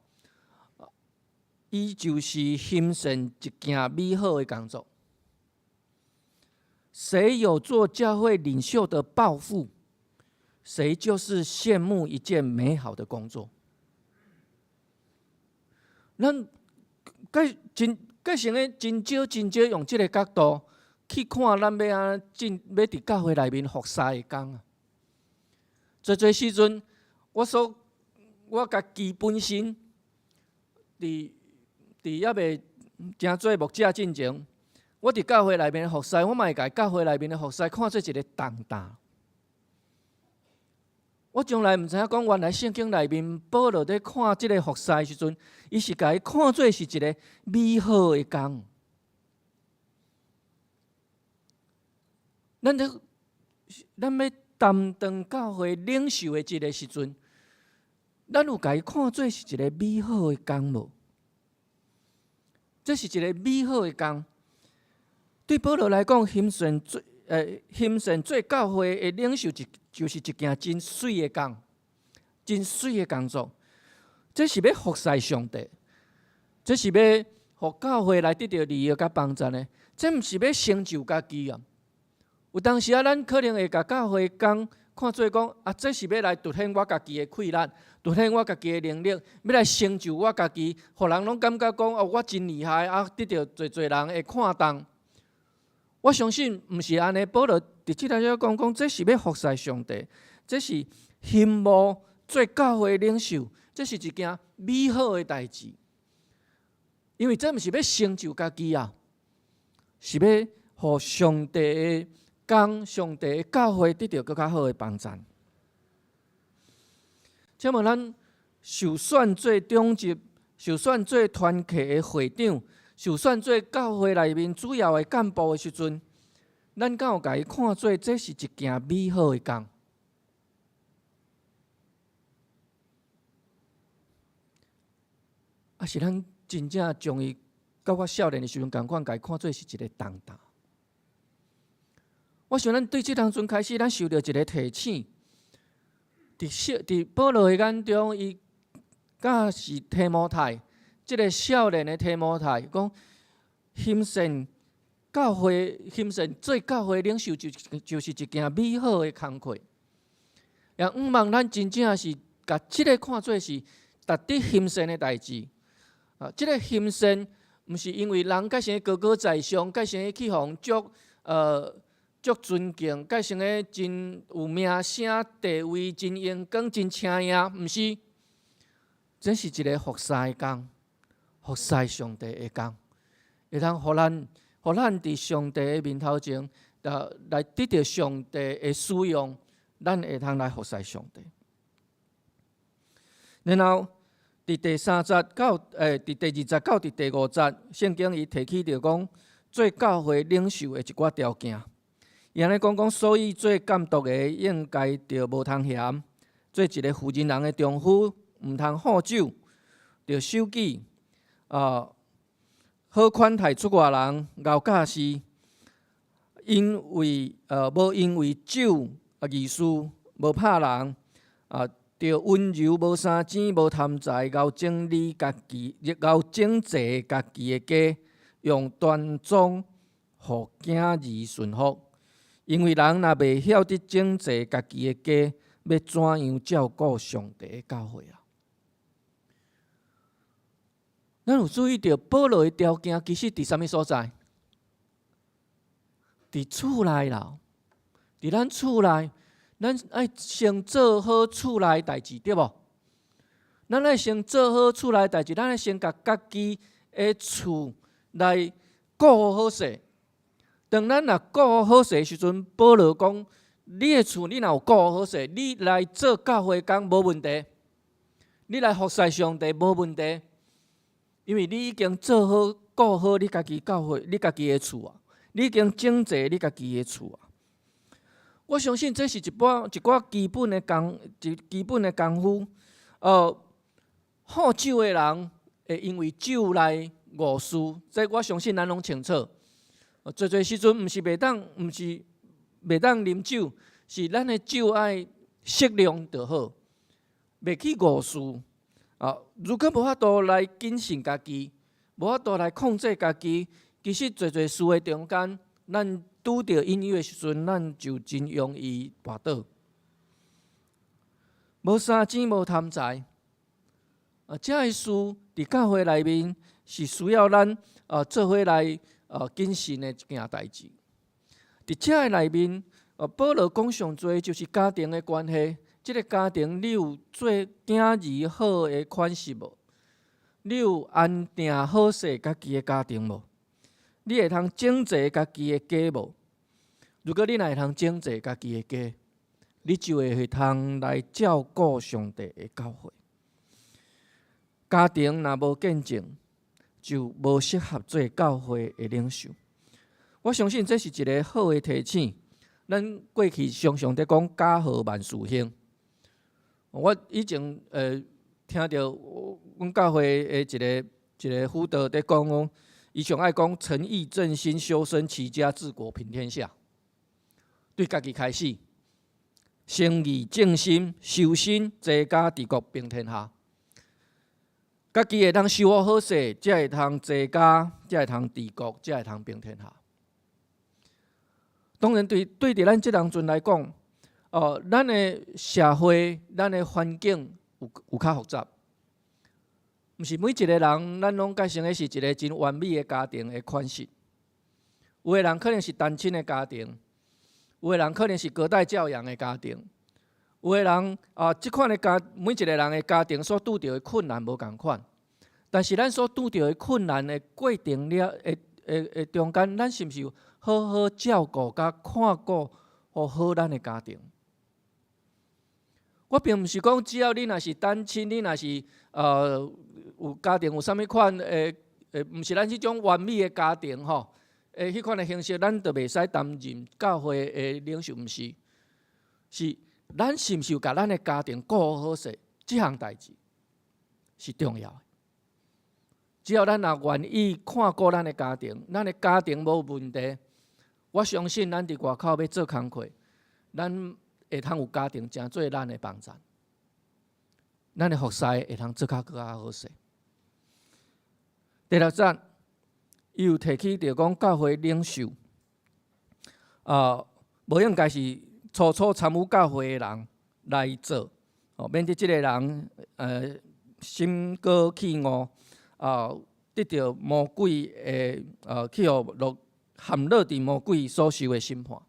伊就是欣羨一件美好的工作。誰有做教會領袖的抱負，誰就是羨慕一件美好的工作。咱改真改成咧，真少真少用這个角度去看，咱欲按怎進，欲佇教會內面服侍的工啊。濟濟時陣，我家己本身，佇猶未成做牧者進前，我佇教會內面服侍，我嘛會共教會內面的服侍看做一个重擔。我從來毋知影講，原來聖經內面保羅佇看這个服侍的時陣，伊是共伊看做是一个美好的工。咱欲擔當教會領袖的這个時陣，咱有共伊看做是一个美好的工無？這是一个美好的工。對保羅來講，欣羨做教會的領袖，就是一件真媠的工，真媠的工作。這是欲服侍上帝，這是欲予教會來得著利益佮幫贊的。這毋是欲成就家己啊！有當時啊，咱可能會共教會工看做講啊，這是欲來凸顯我家己的氣力，凸顯我家己的能力，欲來成就我家己，予人攏感覺講哦，我真厲害啊，得著濟濟人的看重。我相信毋是按呢，保羅佇這內講講，這是欲服侍上帝，這是欣慕做教會領袖，這是一件美好的代誌。因為這毋是欲成就家己啊，是欲予上帝的工、上帝的教會得著閣較好的幫贊。請問咱受選做長執、受選做團契的會長、受選做教會內面主要的幹部的時陣，咱敢有共伊看做這是一件美好的工？抑是咱真正將伊佮我少年的時陣仝款，共伊看做是一个重擔？我想咱對這當陣開始，咱受著一个提醒。佇保羅的眼中，伊教示提摩太，這个少年的提摩太，講欣羨教會，欣羨做教會領袖就是一件美好的工課。也向望咱真正是共這个看做是值得欣羨的代誌。啊，這个欣羨毋是因為人改成高高在上，改成去予人足尊敬，改成個真有名聲、地位真榮光、真請贏，毋是。這是一个服侍的工，服侍上帝的工，會當予咱佇上帝的面頭前，來得著上帝的使用，咱會通來服侍上帝。然後，佇第三節到佇第二節到佇第五節，聖經伊提起著講做教會領袖的一寡條件。伊按呢講講，所以做監督的應該著無通嫌，做一个負責人的丈夫，毋通好酒，著守己，好款待出外人，𠢕教示，無因為酒啊滋事，無拍人，著溫柔，無三錢，無貪財，𠢕整理家己，𠢕整齊家己的家，用端莊，予囝兒順服。因為人若袂曉得整齊家己的家，欲怎樣照顧上帝的教會啊？咱有注意著保羅的條件，其實佇啥物所在？佇厝內啦，佇咱厝內，咱愛先做好厝內代誌，對無？咱愛先做好厝內代誌，咱愛先共家己的厝來顧好勢。當咱若顧好勢時陣，保羅講：你的厝你若有顧好勢，你來做教會工無問題，你來服侍上帝無問題，因為你已經做好顧好你家己教會、你家己的厝啊，你已經整齊你家己的厝啊。我相信這是一寡基本的功夫。好酒的人會因為酒來誤事，這我相信咱攏清楚。濟濟時陣毋是袂當啉酒，是咱的酒愛適量就好，袂去誤事。啊，如果無法度來謹慎家己，無法度來控制家己。其實濟濟事的中間，咱拄著引誘的時陣，咱就真容易跋倒。無三錢無貪財，啊，這个事佇教會內面是需要咱做伙來謹慎的一件代誌。佇這个內面，保羅講上濟就是家庭的關係。這个家庭你有做囝兒好的款式無？你有安定好勢家己的家庭無？你會通整齊家己的家無？如果你若會通整齊家己的家，你就會通來照顧上帝的教會。家庭若無見證，就無適合做教會的領袖。我相信這是一个好的提醒。咱過去常常佇講家和萬事興。我以前聽著阮教會的一个一个輔導佇講講，伊上愛講誠意正心修身齊家治國平天下。對家己開始，誠意正心修身齊家治國平天下。家己會當修好好勢，才會通齊家，才會通治國，才會通平天下。當然對對佇咱這當陣來講，哦，咱的社會、咱的環境有有較複雜，毋是每一個人，咱攏結成的是一个真完美的家庭的款式。有的人可能是單親的家庭，有的人可能是隔代教養的家庭，有的人啊，這款的家，每一個人的家庭所拄著的困難無仝款，但是咱所拄著的困難的過程了，的的的中間，咱是毋是有好好照顧佮看顧予好咱的家庭？我並毋是講只要你若是單親，你若是有家庭有啥物款的，毋是咱這種完美的家庭吼，的彼款的形式，咱就袂使擔任教會的領袖，毋是，是咱是毋是有共咱的家庭顧好勢，這項代誌是重要的。只要咱若願意看顧咱的家庭，咱的家庭無問題，我相信咱佇外口欲做工課，咱會通有家庭成做咱的幫贊，咱的服侍會通做較閣較好勢。第六節，伊有提起著講教會領袖，無應該是初初參與教會的人來做，哦，免得這个人心高氣傲，得著魔鬼的去予落陷落佇魔鬼所受的審判。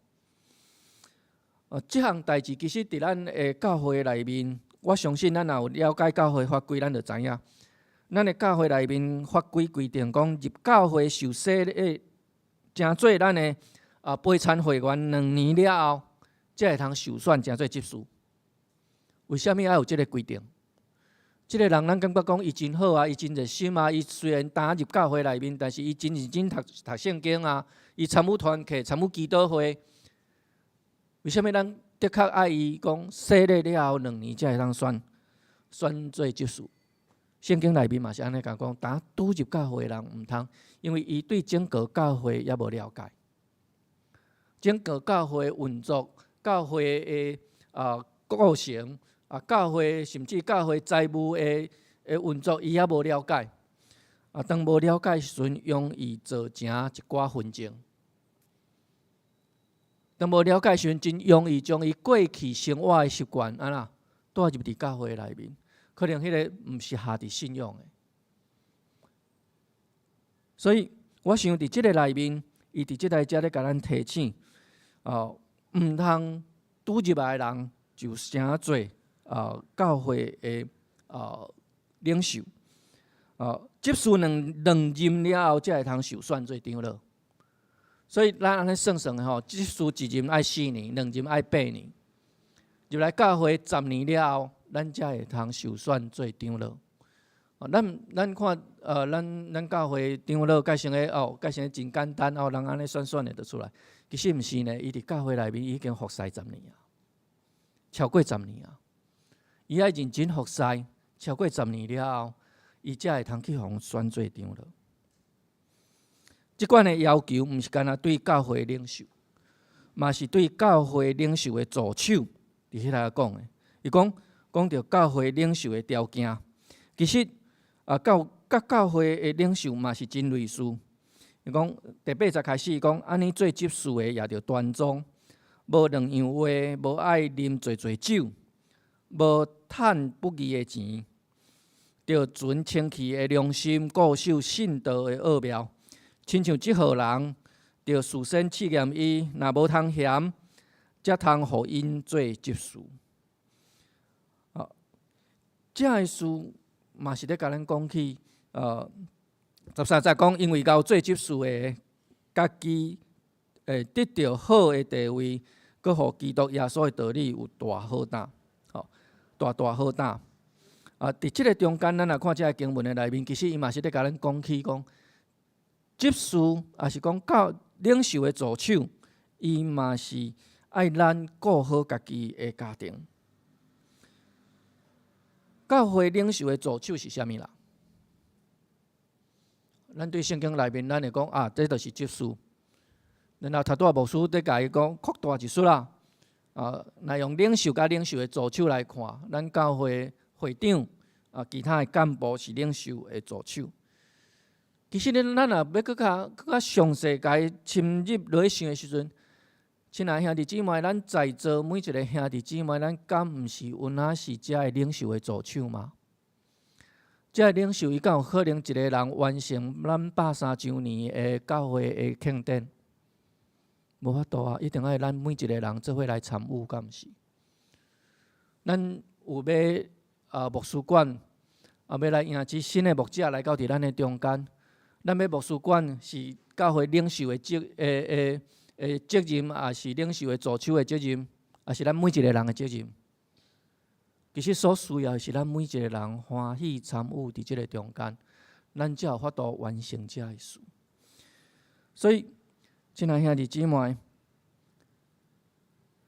這項代誌其實佇咱的教會內面，我相信咱若有了解教會法規，咱就知影。咱的教會內面法規規定講，入教會受洗禮，成做咱的陪餐會員2年了後，才會通受選成做執事。為啥物愛有這个規定？這个人咱感覺講伊真好啊，伊真熱心啊，伊雖然剛入教會內面，但是伊真認真讀讀聖經啊，伊參與團契、參與祈禱會。為啥物咱的確愛伊講洗禮了後2年才會通選選做執事？聖經內面嘛是按呢共講，當拄入教會的人毋通，因為伊對整個教會猶無了解，整個教會運作、教會的過程啊，教會甚至教會財務的的運作，伊猶無了解。啊，當無了解時陣，容易造成一寡紛爭。當無了解時陣，真容易將伊過去生活的習慣按怎帶入佇教會內面，可能彼个毋是合佇信仰的。所以，我想佇這个內面，伊佇這台遮咧共咱提醒，哦，毋通拄入來的人就成做教會的領袖，執事兩兩任了後，才會通受選做長老。所以咱按呢算算吼，執事一任愛四年，兩任愛8年。入來教會10年了後，咱才會通受選做長老。咱咱看，咱咱教會長老改成個哦，改成真簡單哦，人按呢選選的就出來。其實毋是呢，伊佇教會內面已經服侍十年啊，超過十年啊。伊愛認真服侍，超過十年了後，伊才會通去予人選做長老。這款的要求，毋是干焦對教會領袖，嘛是對教會領袖的助手，佇彼內講的。伊講講著教會領袖的條件，其實啊，教佮教會的領袖嘛是真類似。伊講第八節開始講，按呢做執事的也著端莊，無兩樣話，無愛啉濟濟酒，無趁不義的錢，著存清氣的良心，固守信道的奧妙。親像這號人，著事先試驗伊，若無通嫌，才通予𪜶做執事。啊，這个事嘛是咧共咱講起，13節講，因為𠢕做執事的，家己會得著好的地位，閣予基督耶穌的道理有大好膽，吼，大大好膽。啊，佇這个中間，咱若看這个經文的內面，其實伊嘛是咧共咱講起講，執事抑是講教領袖的助手，伊嘛是愛咱顧好家己的家庭。教會領袖的助手是啥物人？咱對聖經內面，咱會講啊，這就是執事。然後頭拄仔牧師佇共伊講擴大一撮啦。啊，若用領袖佮領袖的助手來看，咱教會會長啊，其他的幹部是領袖的助手。其實呢，咱若欲閣較詳細共伊深入落去想的時陣，親愛兄弟姊妹，咱在座每一个兄弟姊妹，咱敢毋是有哪是遮个領袖的助手嗎？這个領袖伊敢有可能一个人完成咱130週年的教會的慶典？無法度啊！一定愛咱每一个人做伙來參與，敢毋是？咱有欲啊牧師館啊，欲來迎接新的牧者來到佇咱的中間。咱欲牧師館是教會領袖的責任，抑是領袖的助手的責任，抑是咱每一个人的責任？其實所需要的是咱每一个人歡喜參與佇這个中間，咱才有法度完成這个事。所以，親愛兄弟姊妹，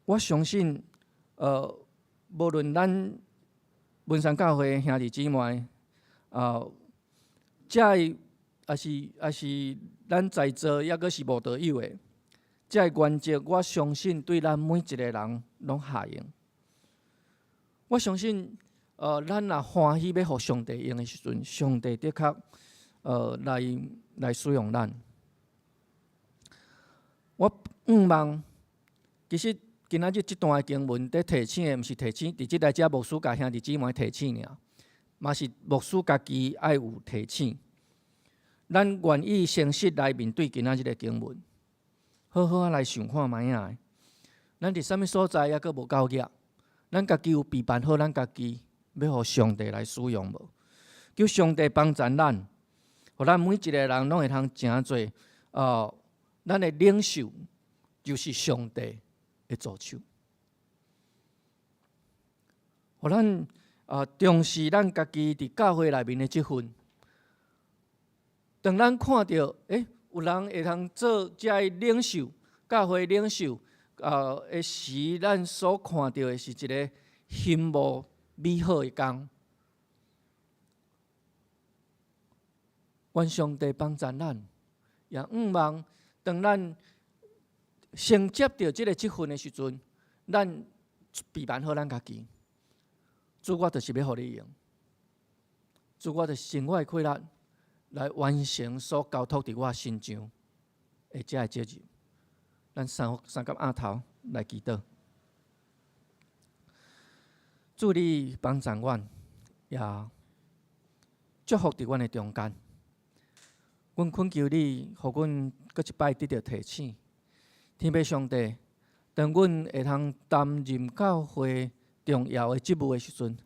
我相信，無論咱文山教會兄弟姊妹，啊，這个抑是咱在座抑閣是無道友的，這个原則，我相信對咱每一个人攏合用。我相信，咱若歡喜欲予上帝用的時陣，上帝的確，來使用咱。我向望，其實今仔日這段的經文佇提醒的，毋是提醒，佇這來遮牧師共兄弟姊妹提醒爾，嘛是牧師家己愛有提醒。咱願意誠實來面對今仔日的經文，好好仔來想看覓仔。咱佇啥物所在抑閣無夠額？咱家己有備辦好，咱家己欲予上帝來使用無？求上帝幫助咱，予咱每一個人攏會通成做哦，咱的領袖就是上帝的助手。予咱啊重視咱家己佇教會內面的職份。當咱看著，有人會通做這个領袖，教會領袖。的時，咱所看著的是一个羨慕美好的工。願上帝幫助咱，也向望當咱承接著這个職份的時陣，咱備辦好咱家己。主，我就是欲予你用。主，我就盡我的氣力來完成所交託佇我身上的這个責任。咱三三佮奀頭來祈禱，主你幫助阮，也祝福佇阮的中間。阮懇求你，予阮閣一擺得著提醒。天父上帝，當阮會通擔任教會重要的職務的時陣，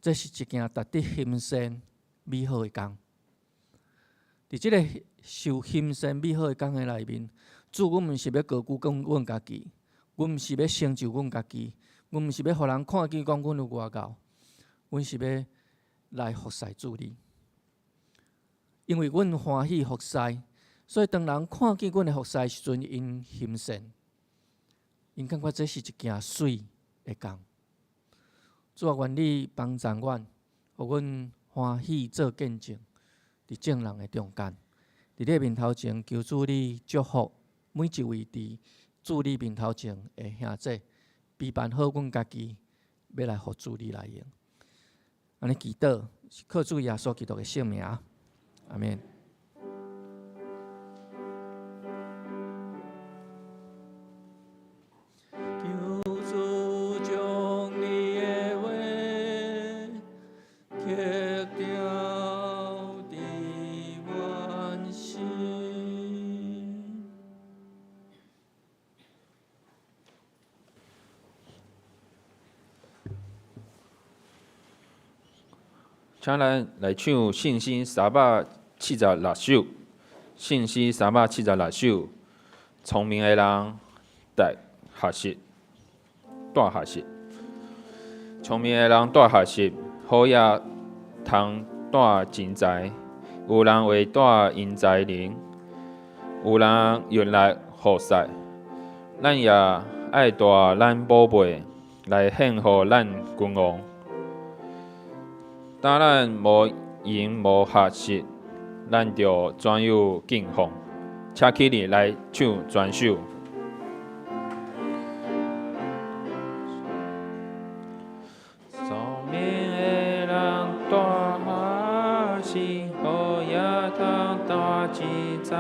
這是一件值得欣羨美好的工。佇這个受欣羨美好的工的內面，主，阮毋是欲高舉講阮家己，阮毋是欲成就阮家己，阮毋是欲予人看見講阮有偌𠢕，阮是欲來服侍主你。因為阮歡喜服侍，所以當人看見阮的服侍時陣，𪜶欣羨，𪜶感覺這是一件媠的工。主啊，願你幫助阮，予阮歡喜做見證，佇眾人的中間，佇你面頭前求主你祝福每一位佇主你面頭前的兄弟，備辦好阮家己，欲來予主你來用。按呢祈禱，是靠主耶穌基督的聖名，阿們。求主將你的話刻雕佇阮心。請咱來唱聖詩376首，聖詩三百七十六首，聰明的人帶學習，帶學習。聰明的人帶學習，好也通帶錢財。有人會帶因才能，有人用來服侍。咱也愛帶咱寶貝來獻予咱君王。當咱無閒無學習，咱著怎樣敬奉？請起立來唱全首。聰明的人帶學習，好也通帶錢財。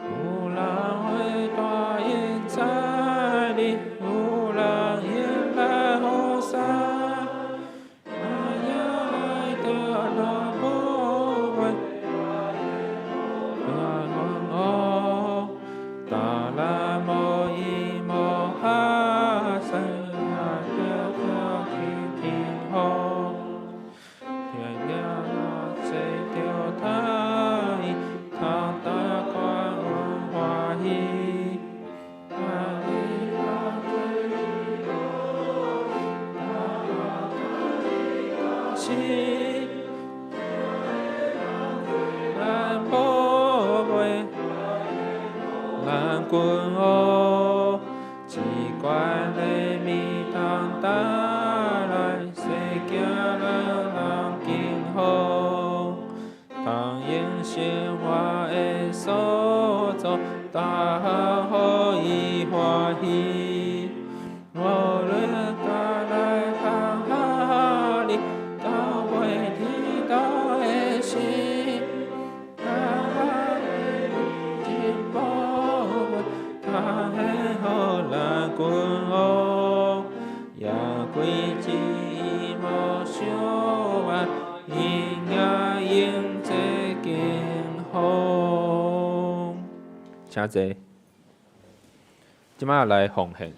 有人會帶因才能，有人用來服侍。咱也愛帶咱寶貝，咱君王。當咱無閒無學習，也著去天父。天命做著他伊，通大款阮歡喜。咱是咱寶貝，咱君王，至懸的物通帶來，世驚咱人敬奉，通用生活的所做，逐項予伊歡喜。無論帶來通哪裡，到尾天都會死。咱真寶貝，通獻予咱君王，也規旨意無相違，因也用這敬奉。請坐。這擺來奉獻。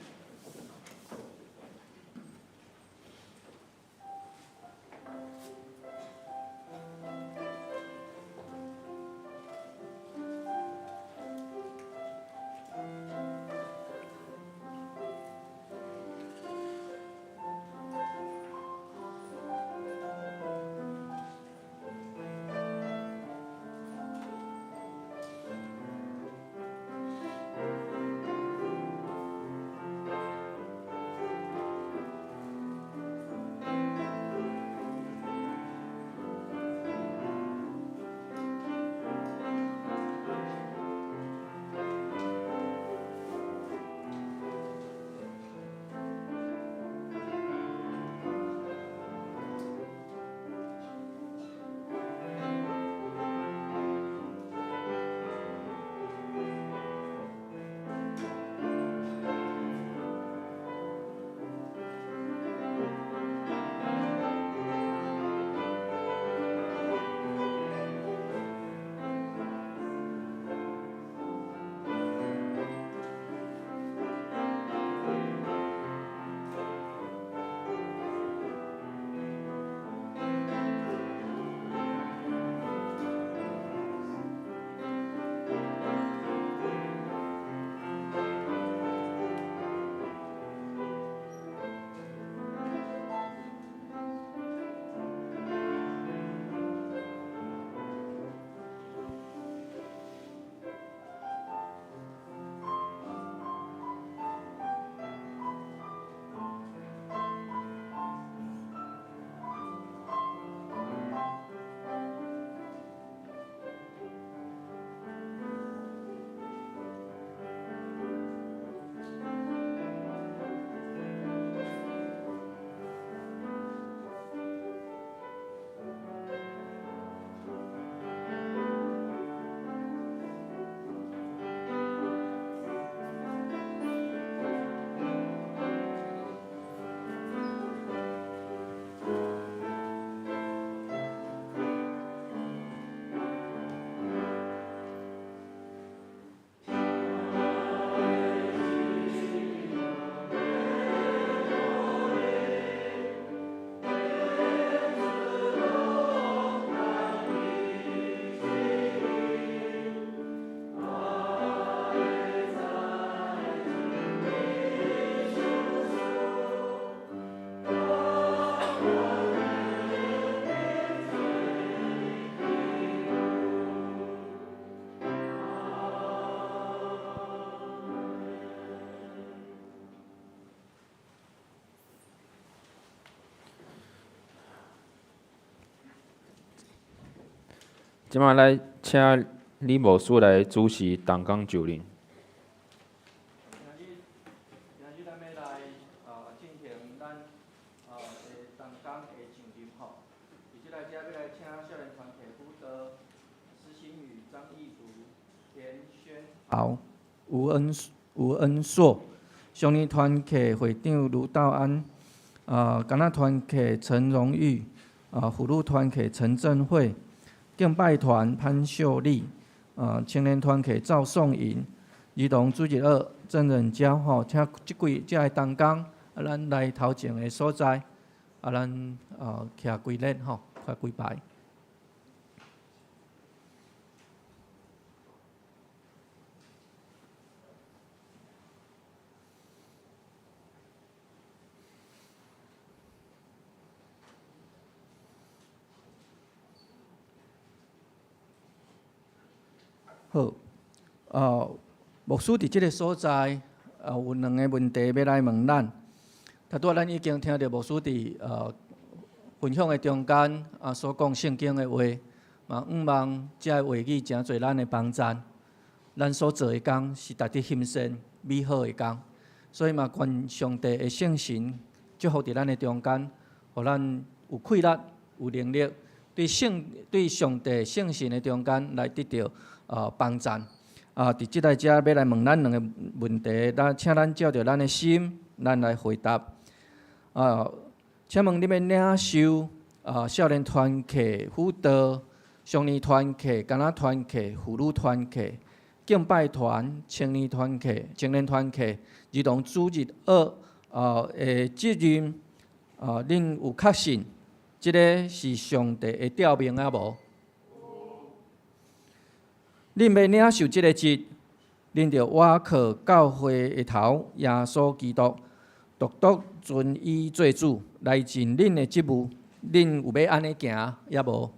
這擺來請李牧師來主持同工就任。今日，今日咱欲來進行咱的同工的上任吼。佇這內遮欲來請少年團體輔導施新宇、張義如、田軒豪、吳恩碩，少年團體會長盧道安，囡仔團體陳榮玉，婦女團體陳振慧，敬拜團潘秀麗，青年團體趙宋穎，兒童主日學鄭仁嬌吼，請這幾這个同工，咱來頭前的所在，咱徛規列吼，徛規排。好，牧師佇這个所在，有兩个問題欲來問咱。頭拄仔咱已經聽著牧師佇分享的中間所講聖經的話，嘛向望這个話語誠濟咱的幫贊。咱所做的工是值得欣羨美好的工，所以嘛願上帝的聖神祝福佇咱的中間，予咱有氣力、有能力，對聖對上帝聖神的中間來得著幫贊。佇這內遮欲來問咱兩个問題，咱請咱照著咱的心，咱來回答。請問你欲領受少年團契輔導、少年團契、囡仔團契、婦女團契、敬拜團、青年團契、青年團契、兒童主日學的責任，恁有確信這个是上帝的召命抑無？恁欲領受這个職，恁著倚靠教會的頭耶穌基督，獨獨尊伊做主來盡恁的職務。恁有欲按呢行抑無？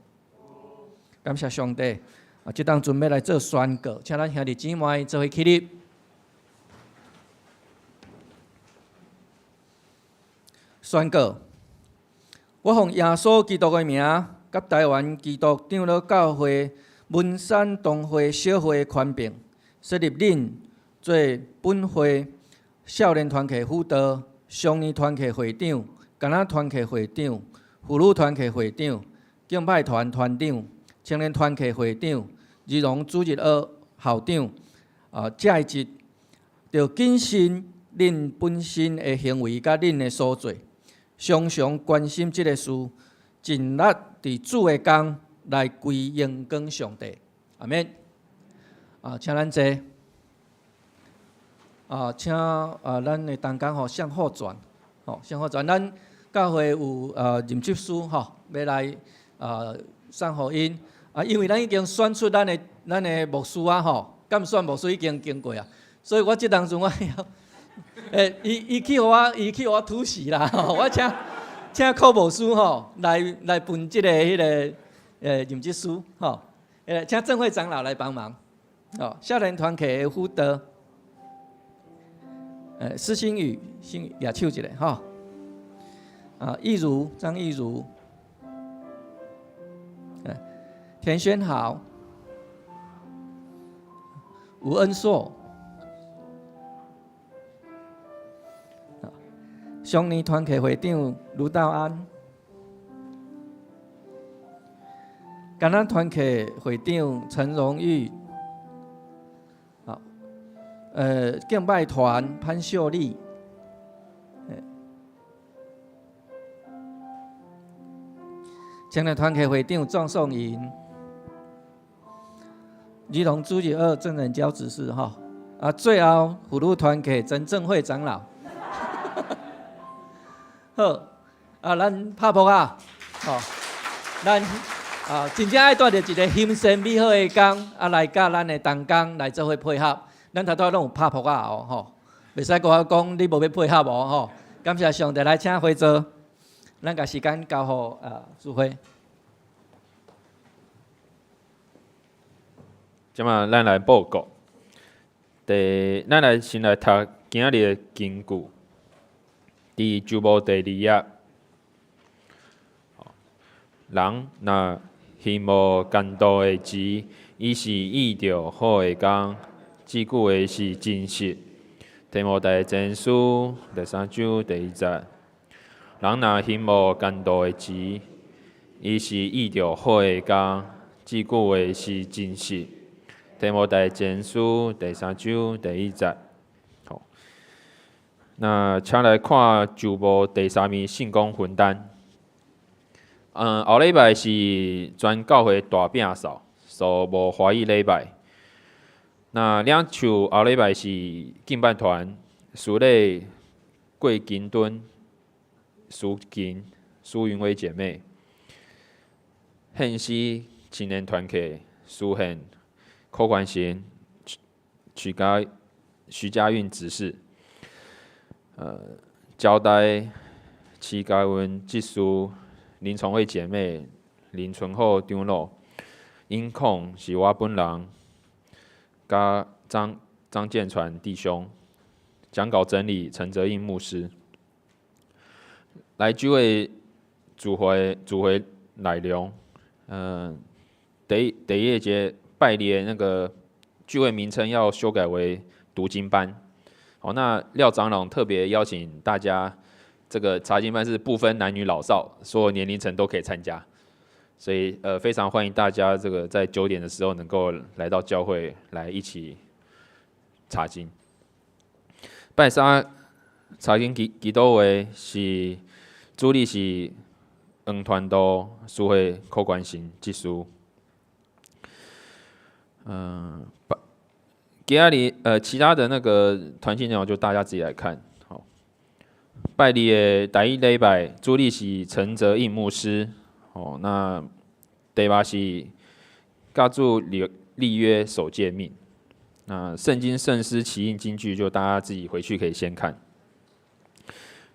感謝上帝！這當陣欲來做宣告，請咱兄弟姊妹做伙起立。宣告：我奉耶穌基督的名，佮台灣基督長老教會文山東會小會的權柄，設立恁做本會少年團契輔導、少年團契會長、囡仔團契會長、婦女團契會長、敬拜團團長、青年團契會長、兒童主日學校長，這个職著謹慎恁本身的行為佮恁的所做，常常關心這个事，盡力佇主的工來歸榮光上帝。阿們。請咱坐。請咱的同工吼向後轉，吼向後轉。咱教會有任職師吼，欲來送予𪜶。因為咱已經選出咱的牧師啊吼，監選牧師已經經過啊，所以我這當陣我要，伊去予我突襲啦，我請柯牧師吼來分這个彼个任職書吼，請鄭會長老來幫忙，吼，少年團契的輔導，施新宇，先舉手一下吼，義如張義如，田軒豪，吳恩碩，少年團契會長盧道安，囡仔團契會長陳榮玉，敬拜團潘秀麗，青年團契會長莊宋穎，兒童主日學鄭仁嬌執事吼，最後婦女團契曾正會長老，好，咱拍噗仔，吼，咱真正愛帶著一个欣羨美好的工，來佮咱的同工來做伙配合。咱頭拄仔攏有拍噗仔哦，吼，袂使閣講你無欲配合哦，吼。感謝上帝，來請回座，咱共時間交予淑慧。這擺咱來報告，咱來先來讀今仔日的經句，佇周報第二頁。人若欣行無奸盜的錢，伊是意著好的工。這句話是真實。提摩太前書第三章第一節，人若行無奸盜的錢，伊是意著好的工。這句話是真實。提摩太前書第三章第一節。好，那請來看周報第三面聖工分擔。後禮拜是全教會大摒掃，所以無華語禮拜。那領袖後禮拜是敬拜團，司禮郭金敦、蘇琴、蘇雲威姐妹，獻詩青年團契蘇獻柯冠賢、徐家運執事，交代徐家運執事林崇慧姐妹、林淳厚長老，音控是我本人，佮張建傳弟兄，講稿整理陳澤印牧師。來周的聚會內容，第一節拜二的那個聚會名稱要修改為讀經班。好，那廖長老特別邀請大家，這個查經班是不分男女老少，所有年齡層都可以參加，所以非常歡迎大家這個在9點的時候能夠來到教會來一起查經。拜三查經祈禱會是主禮是黃傳道司會柯關心執事。今仔日其他的那個團契內容就大家自己來看。好，拜二的第一禮拜主禮是陳澤印牧師。哦，那第八是教主立約守誡命。那聖經聖詩奇印金句，就大家自己回去可以先看。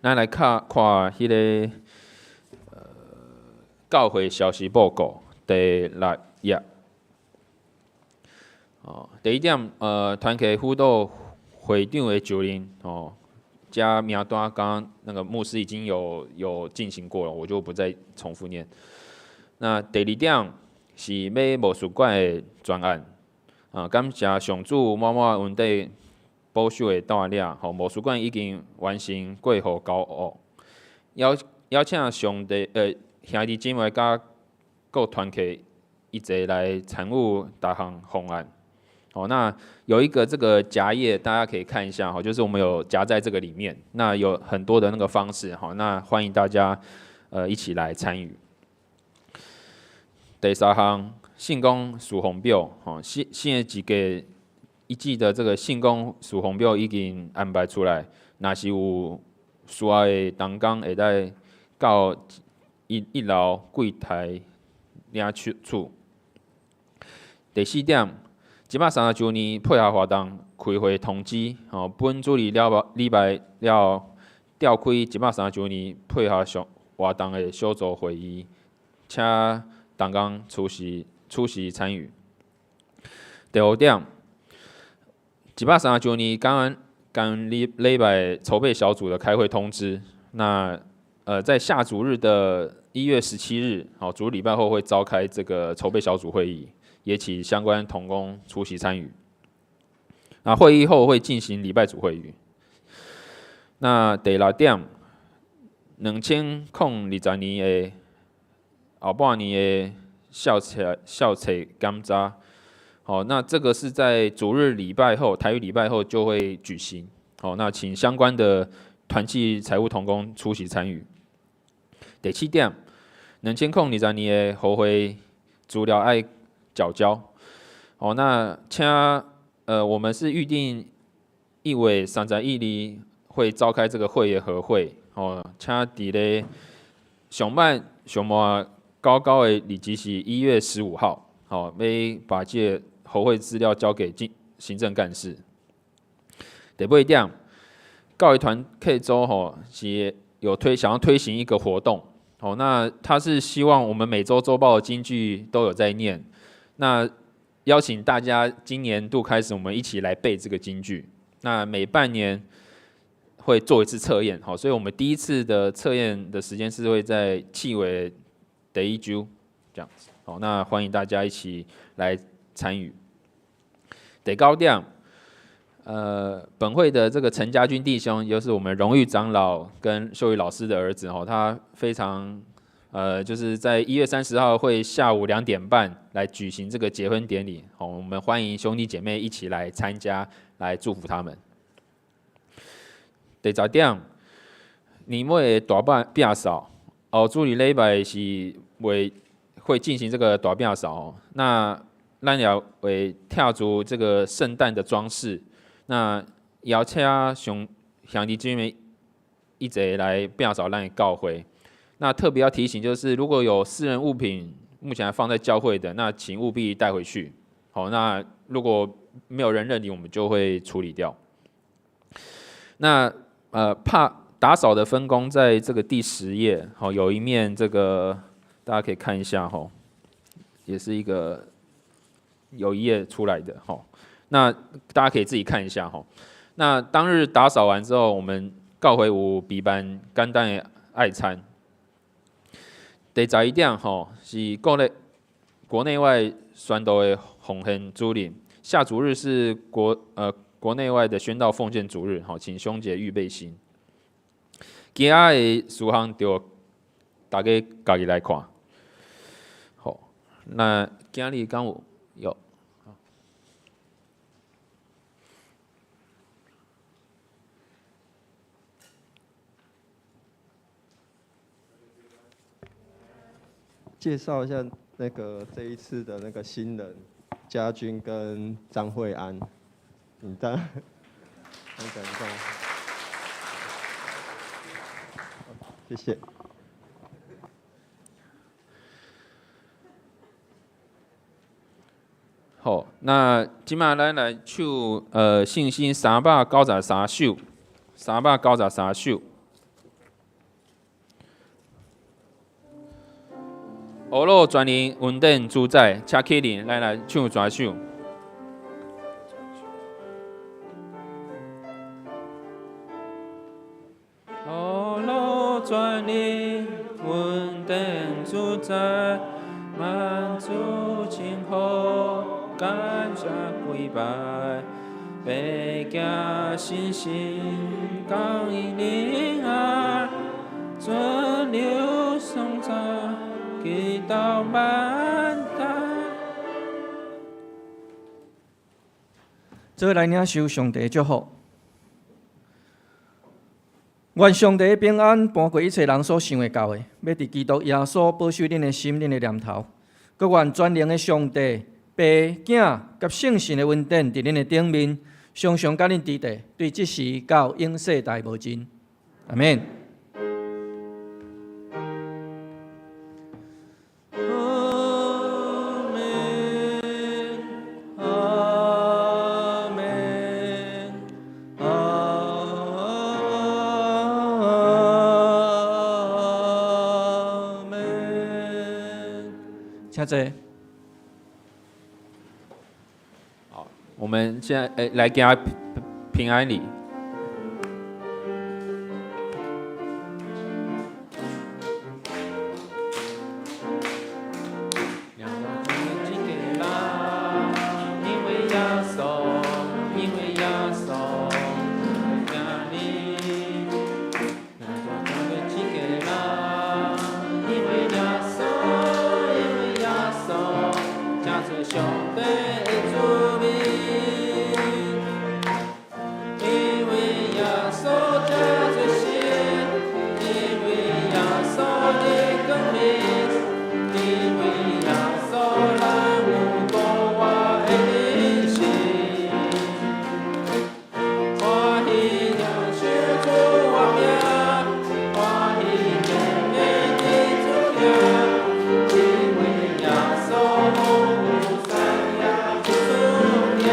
咱來看看彼個教會消息報告第六頁。哦，第一點，團契輔導會長的就任，哦，這名單剛剛那個牧師已經有進行過了，我就不再重複念。那第二點是買無術館的專案，啊，感謝上主滿滿恩典保守的帶領，吼，無術館已經完成過戶交予，邀請上帝兄弟姊妹佮各團契一齊來參與逐項方案。哦，那有一個這個夾頁，大家可以看一下哈，就是我們有夾在這個裡面，那有很多的那個方式哈，那歡迎大家一起來參與。第三項，聖工事奉表，吼，新的一季的這個聖工事奉表已經安排出來，若是有需要的同工會使到一樓櫃檯領取。第四點，130週年配合活動開會通知，吼，本主日了禮拜了後，召開130週年配合上活動的小組會議，請同工出席參與。第五點，一百三十周年感恩禮拜籌備小組的開會通知，那在下主日的1月17日，好，主日禮拜後會召開這個籌備小組會議，也請相關同工出席參與。那會議後會進行禮拜組會議。那第六點，2020年的後半年的校冊檢查，好，那這個是在主日禮拜後，台語禮拜後就會舉行。好，那請相關的團契財務同工出席參與。第七點，2020年的合會資料愛繳交。哦，那請我們是預定1月31日會召開這個會員合會。哦，請佇咧上晚上滿九九的日子是1月15號。好，欲把這個合會資料交給行政幹事。第八點，教會團契組吼是有想要推行一個活動。哦，那他是希望我們每週週報的金句都有在念。那邀請大家今年度開始，我們一起來背這個金句。那每半年會做一次測驗，好，所以我們第一次的測驗的時間是會在七月第一週這樣子。好，那欢迎大家一起来参与。第九点，本会的这个陈家军弟兄，就是我们荣誉长老跟秀玉老师的儿子哦，他非常就是在1月30号会下午2点半来举行这个结婚典礼，好，我们欢迎兄弟姐妹一起来参加，来祝福他们。第十点，年尾的大摒扫，哦，主日礼拜是会会进行这个大摒扫，那咱也会拆除这个圣诞的装饰，那邀请兄兄弟姐妹一齐来摒扫咱的教会。那特别要提醒就是，如果有私人物品目前还放在教会的，那请务必带回去。好，那如果没有人认领，我们就会处理掉。那怕打扫的分工在这个第10页，好，有一面这个大家可以看一下哈，也是一个有一页出来的哈，那大家可以自己看一下哈。那当日打扫完之后，我们教会有备办简单的爱餐。第11点吼，是国内外宣道的奉献主日，下主日是国内外的宣道奉献主日，吼，请兄姐预备心。其他的事项就大家家己来看。好，那今日敢有有？介绍一下那个这一次的那个新人，家军跟张慧安。你当，很感动，谢谢。好，那这马咱来唱信心393首，393首。呵咾全能恩典主宰，请起立，咱来唱全首。呵咾全能恩典主宰，万主称呼，感谢跪拜，爸囝信心感恩灵爱，存留颂赞，直到万代。做来领受上帝的祝福。愿上帝的平安搬过一切人所想会到的，欲伫基督耶稣保守恁的心、恁的念头。阁愿全能的上帝、父、囝佮圣神的恩典，伫恁的顶面，常常佮恁伫佇，对这时到永世代无尽。阿免。阿门，阿门，阿门。请坐。好，我们现在来给他平安礼。因为耶稣，因为耶稣，听你。因为耶稣，因为耶稣，才做上帝的子民。因为耶稣才做神，因为耶稣的光明，因为耶稣咱有过活的人生。欢喜领受主活命，欢喜见面的主行，因为耶稣有三业之主行。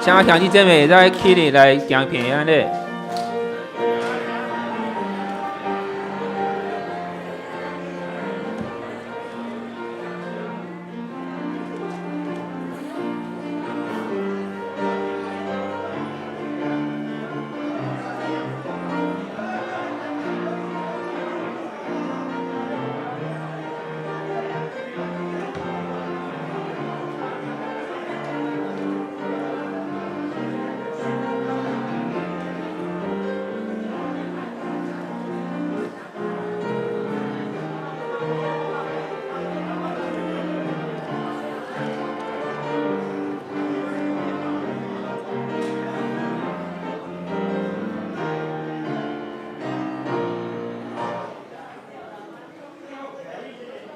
请兄弟姐妹再起立来行平安礼。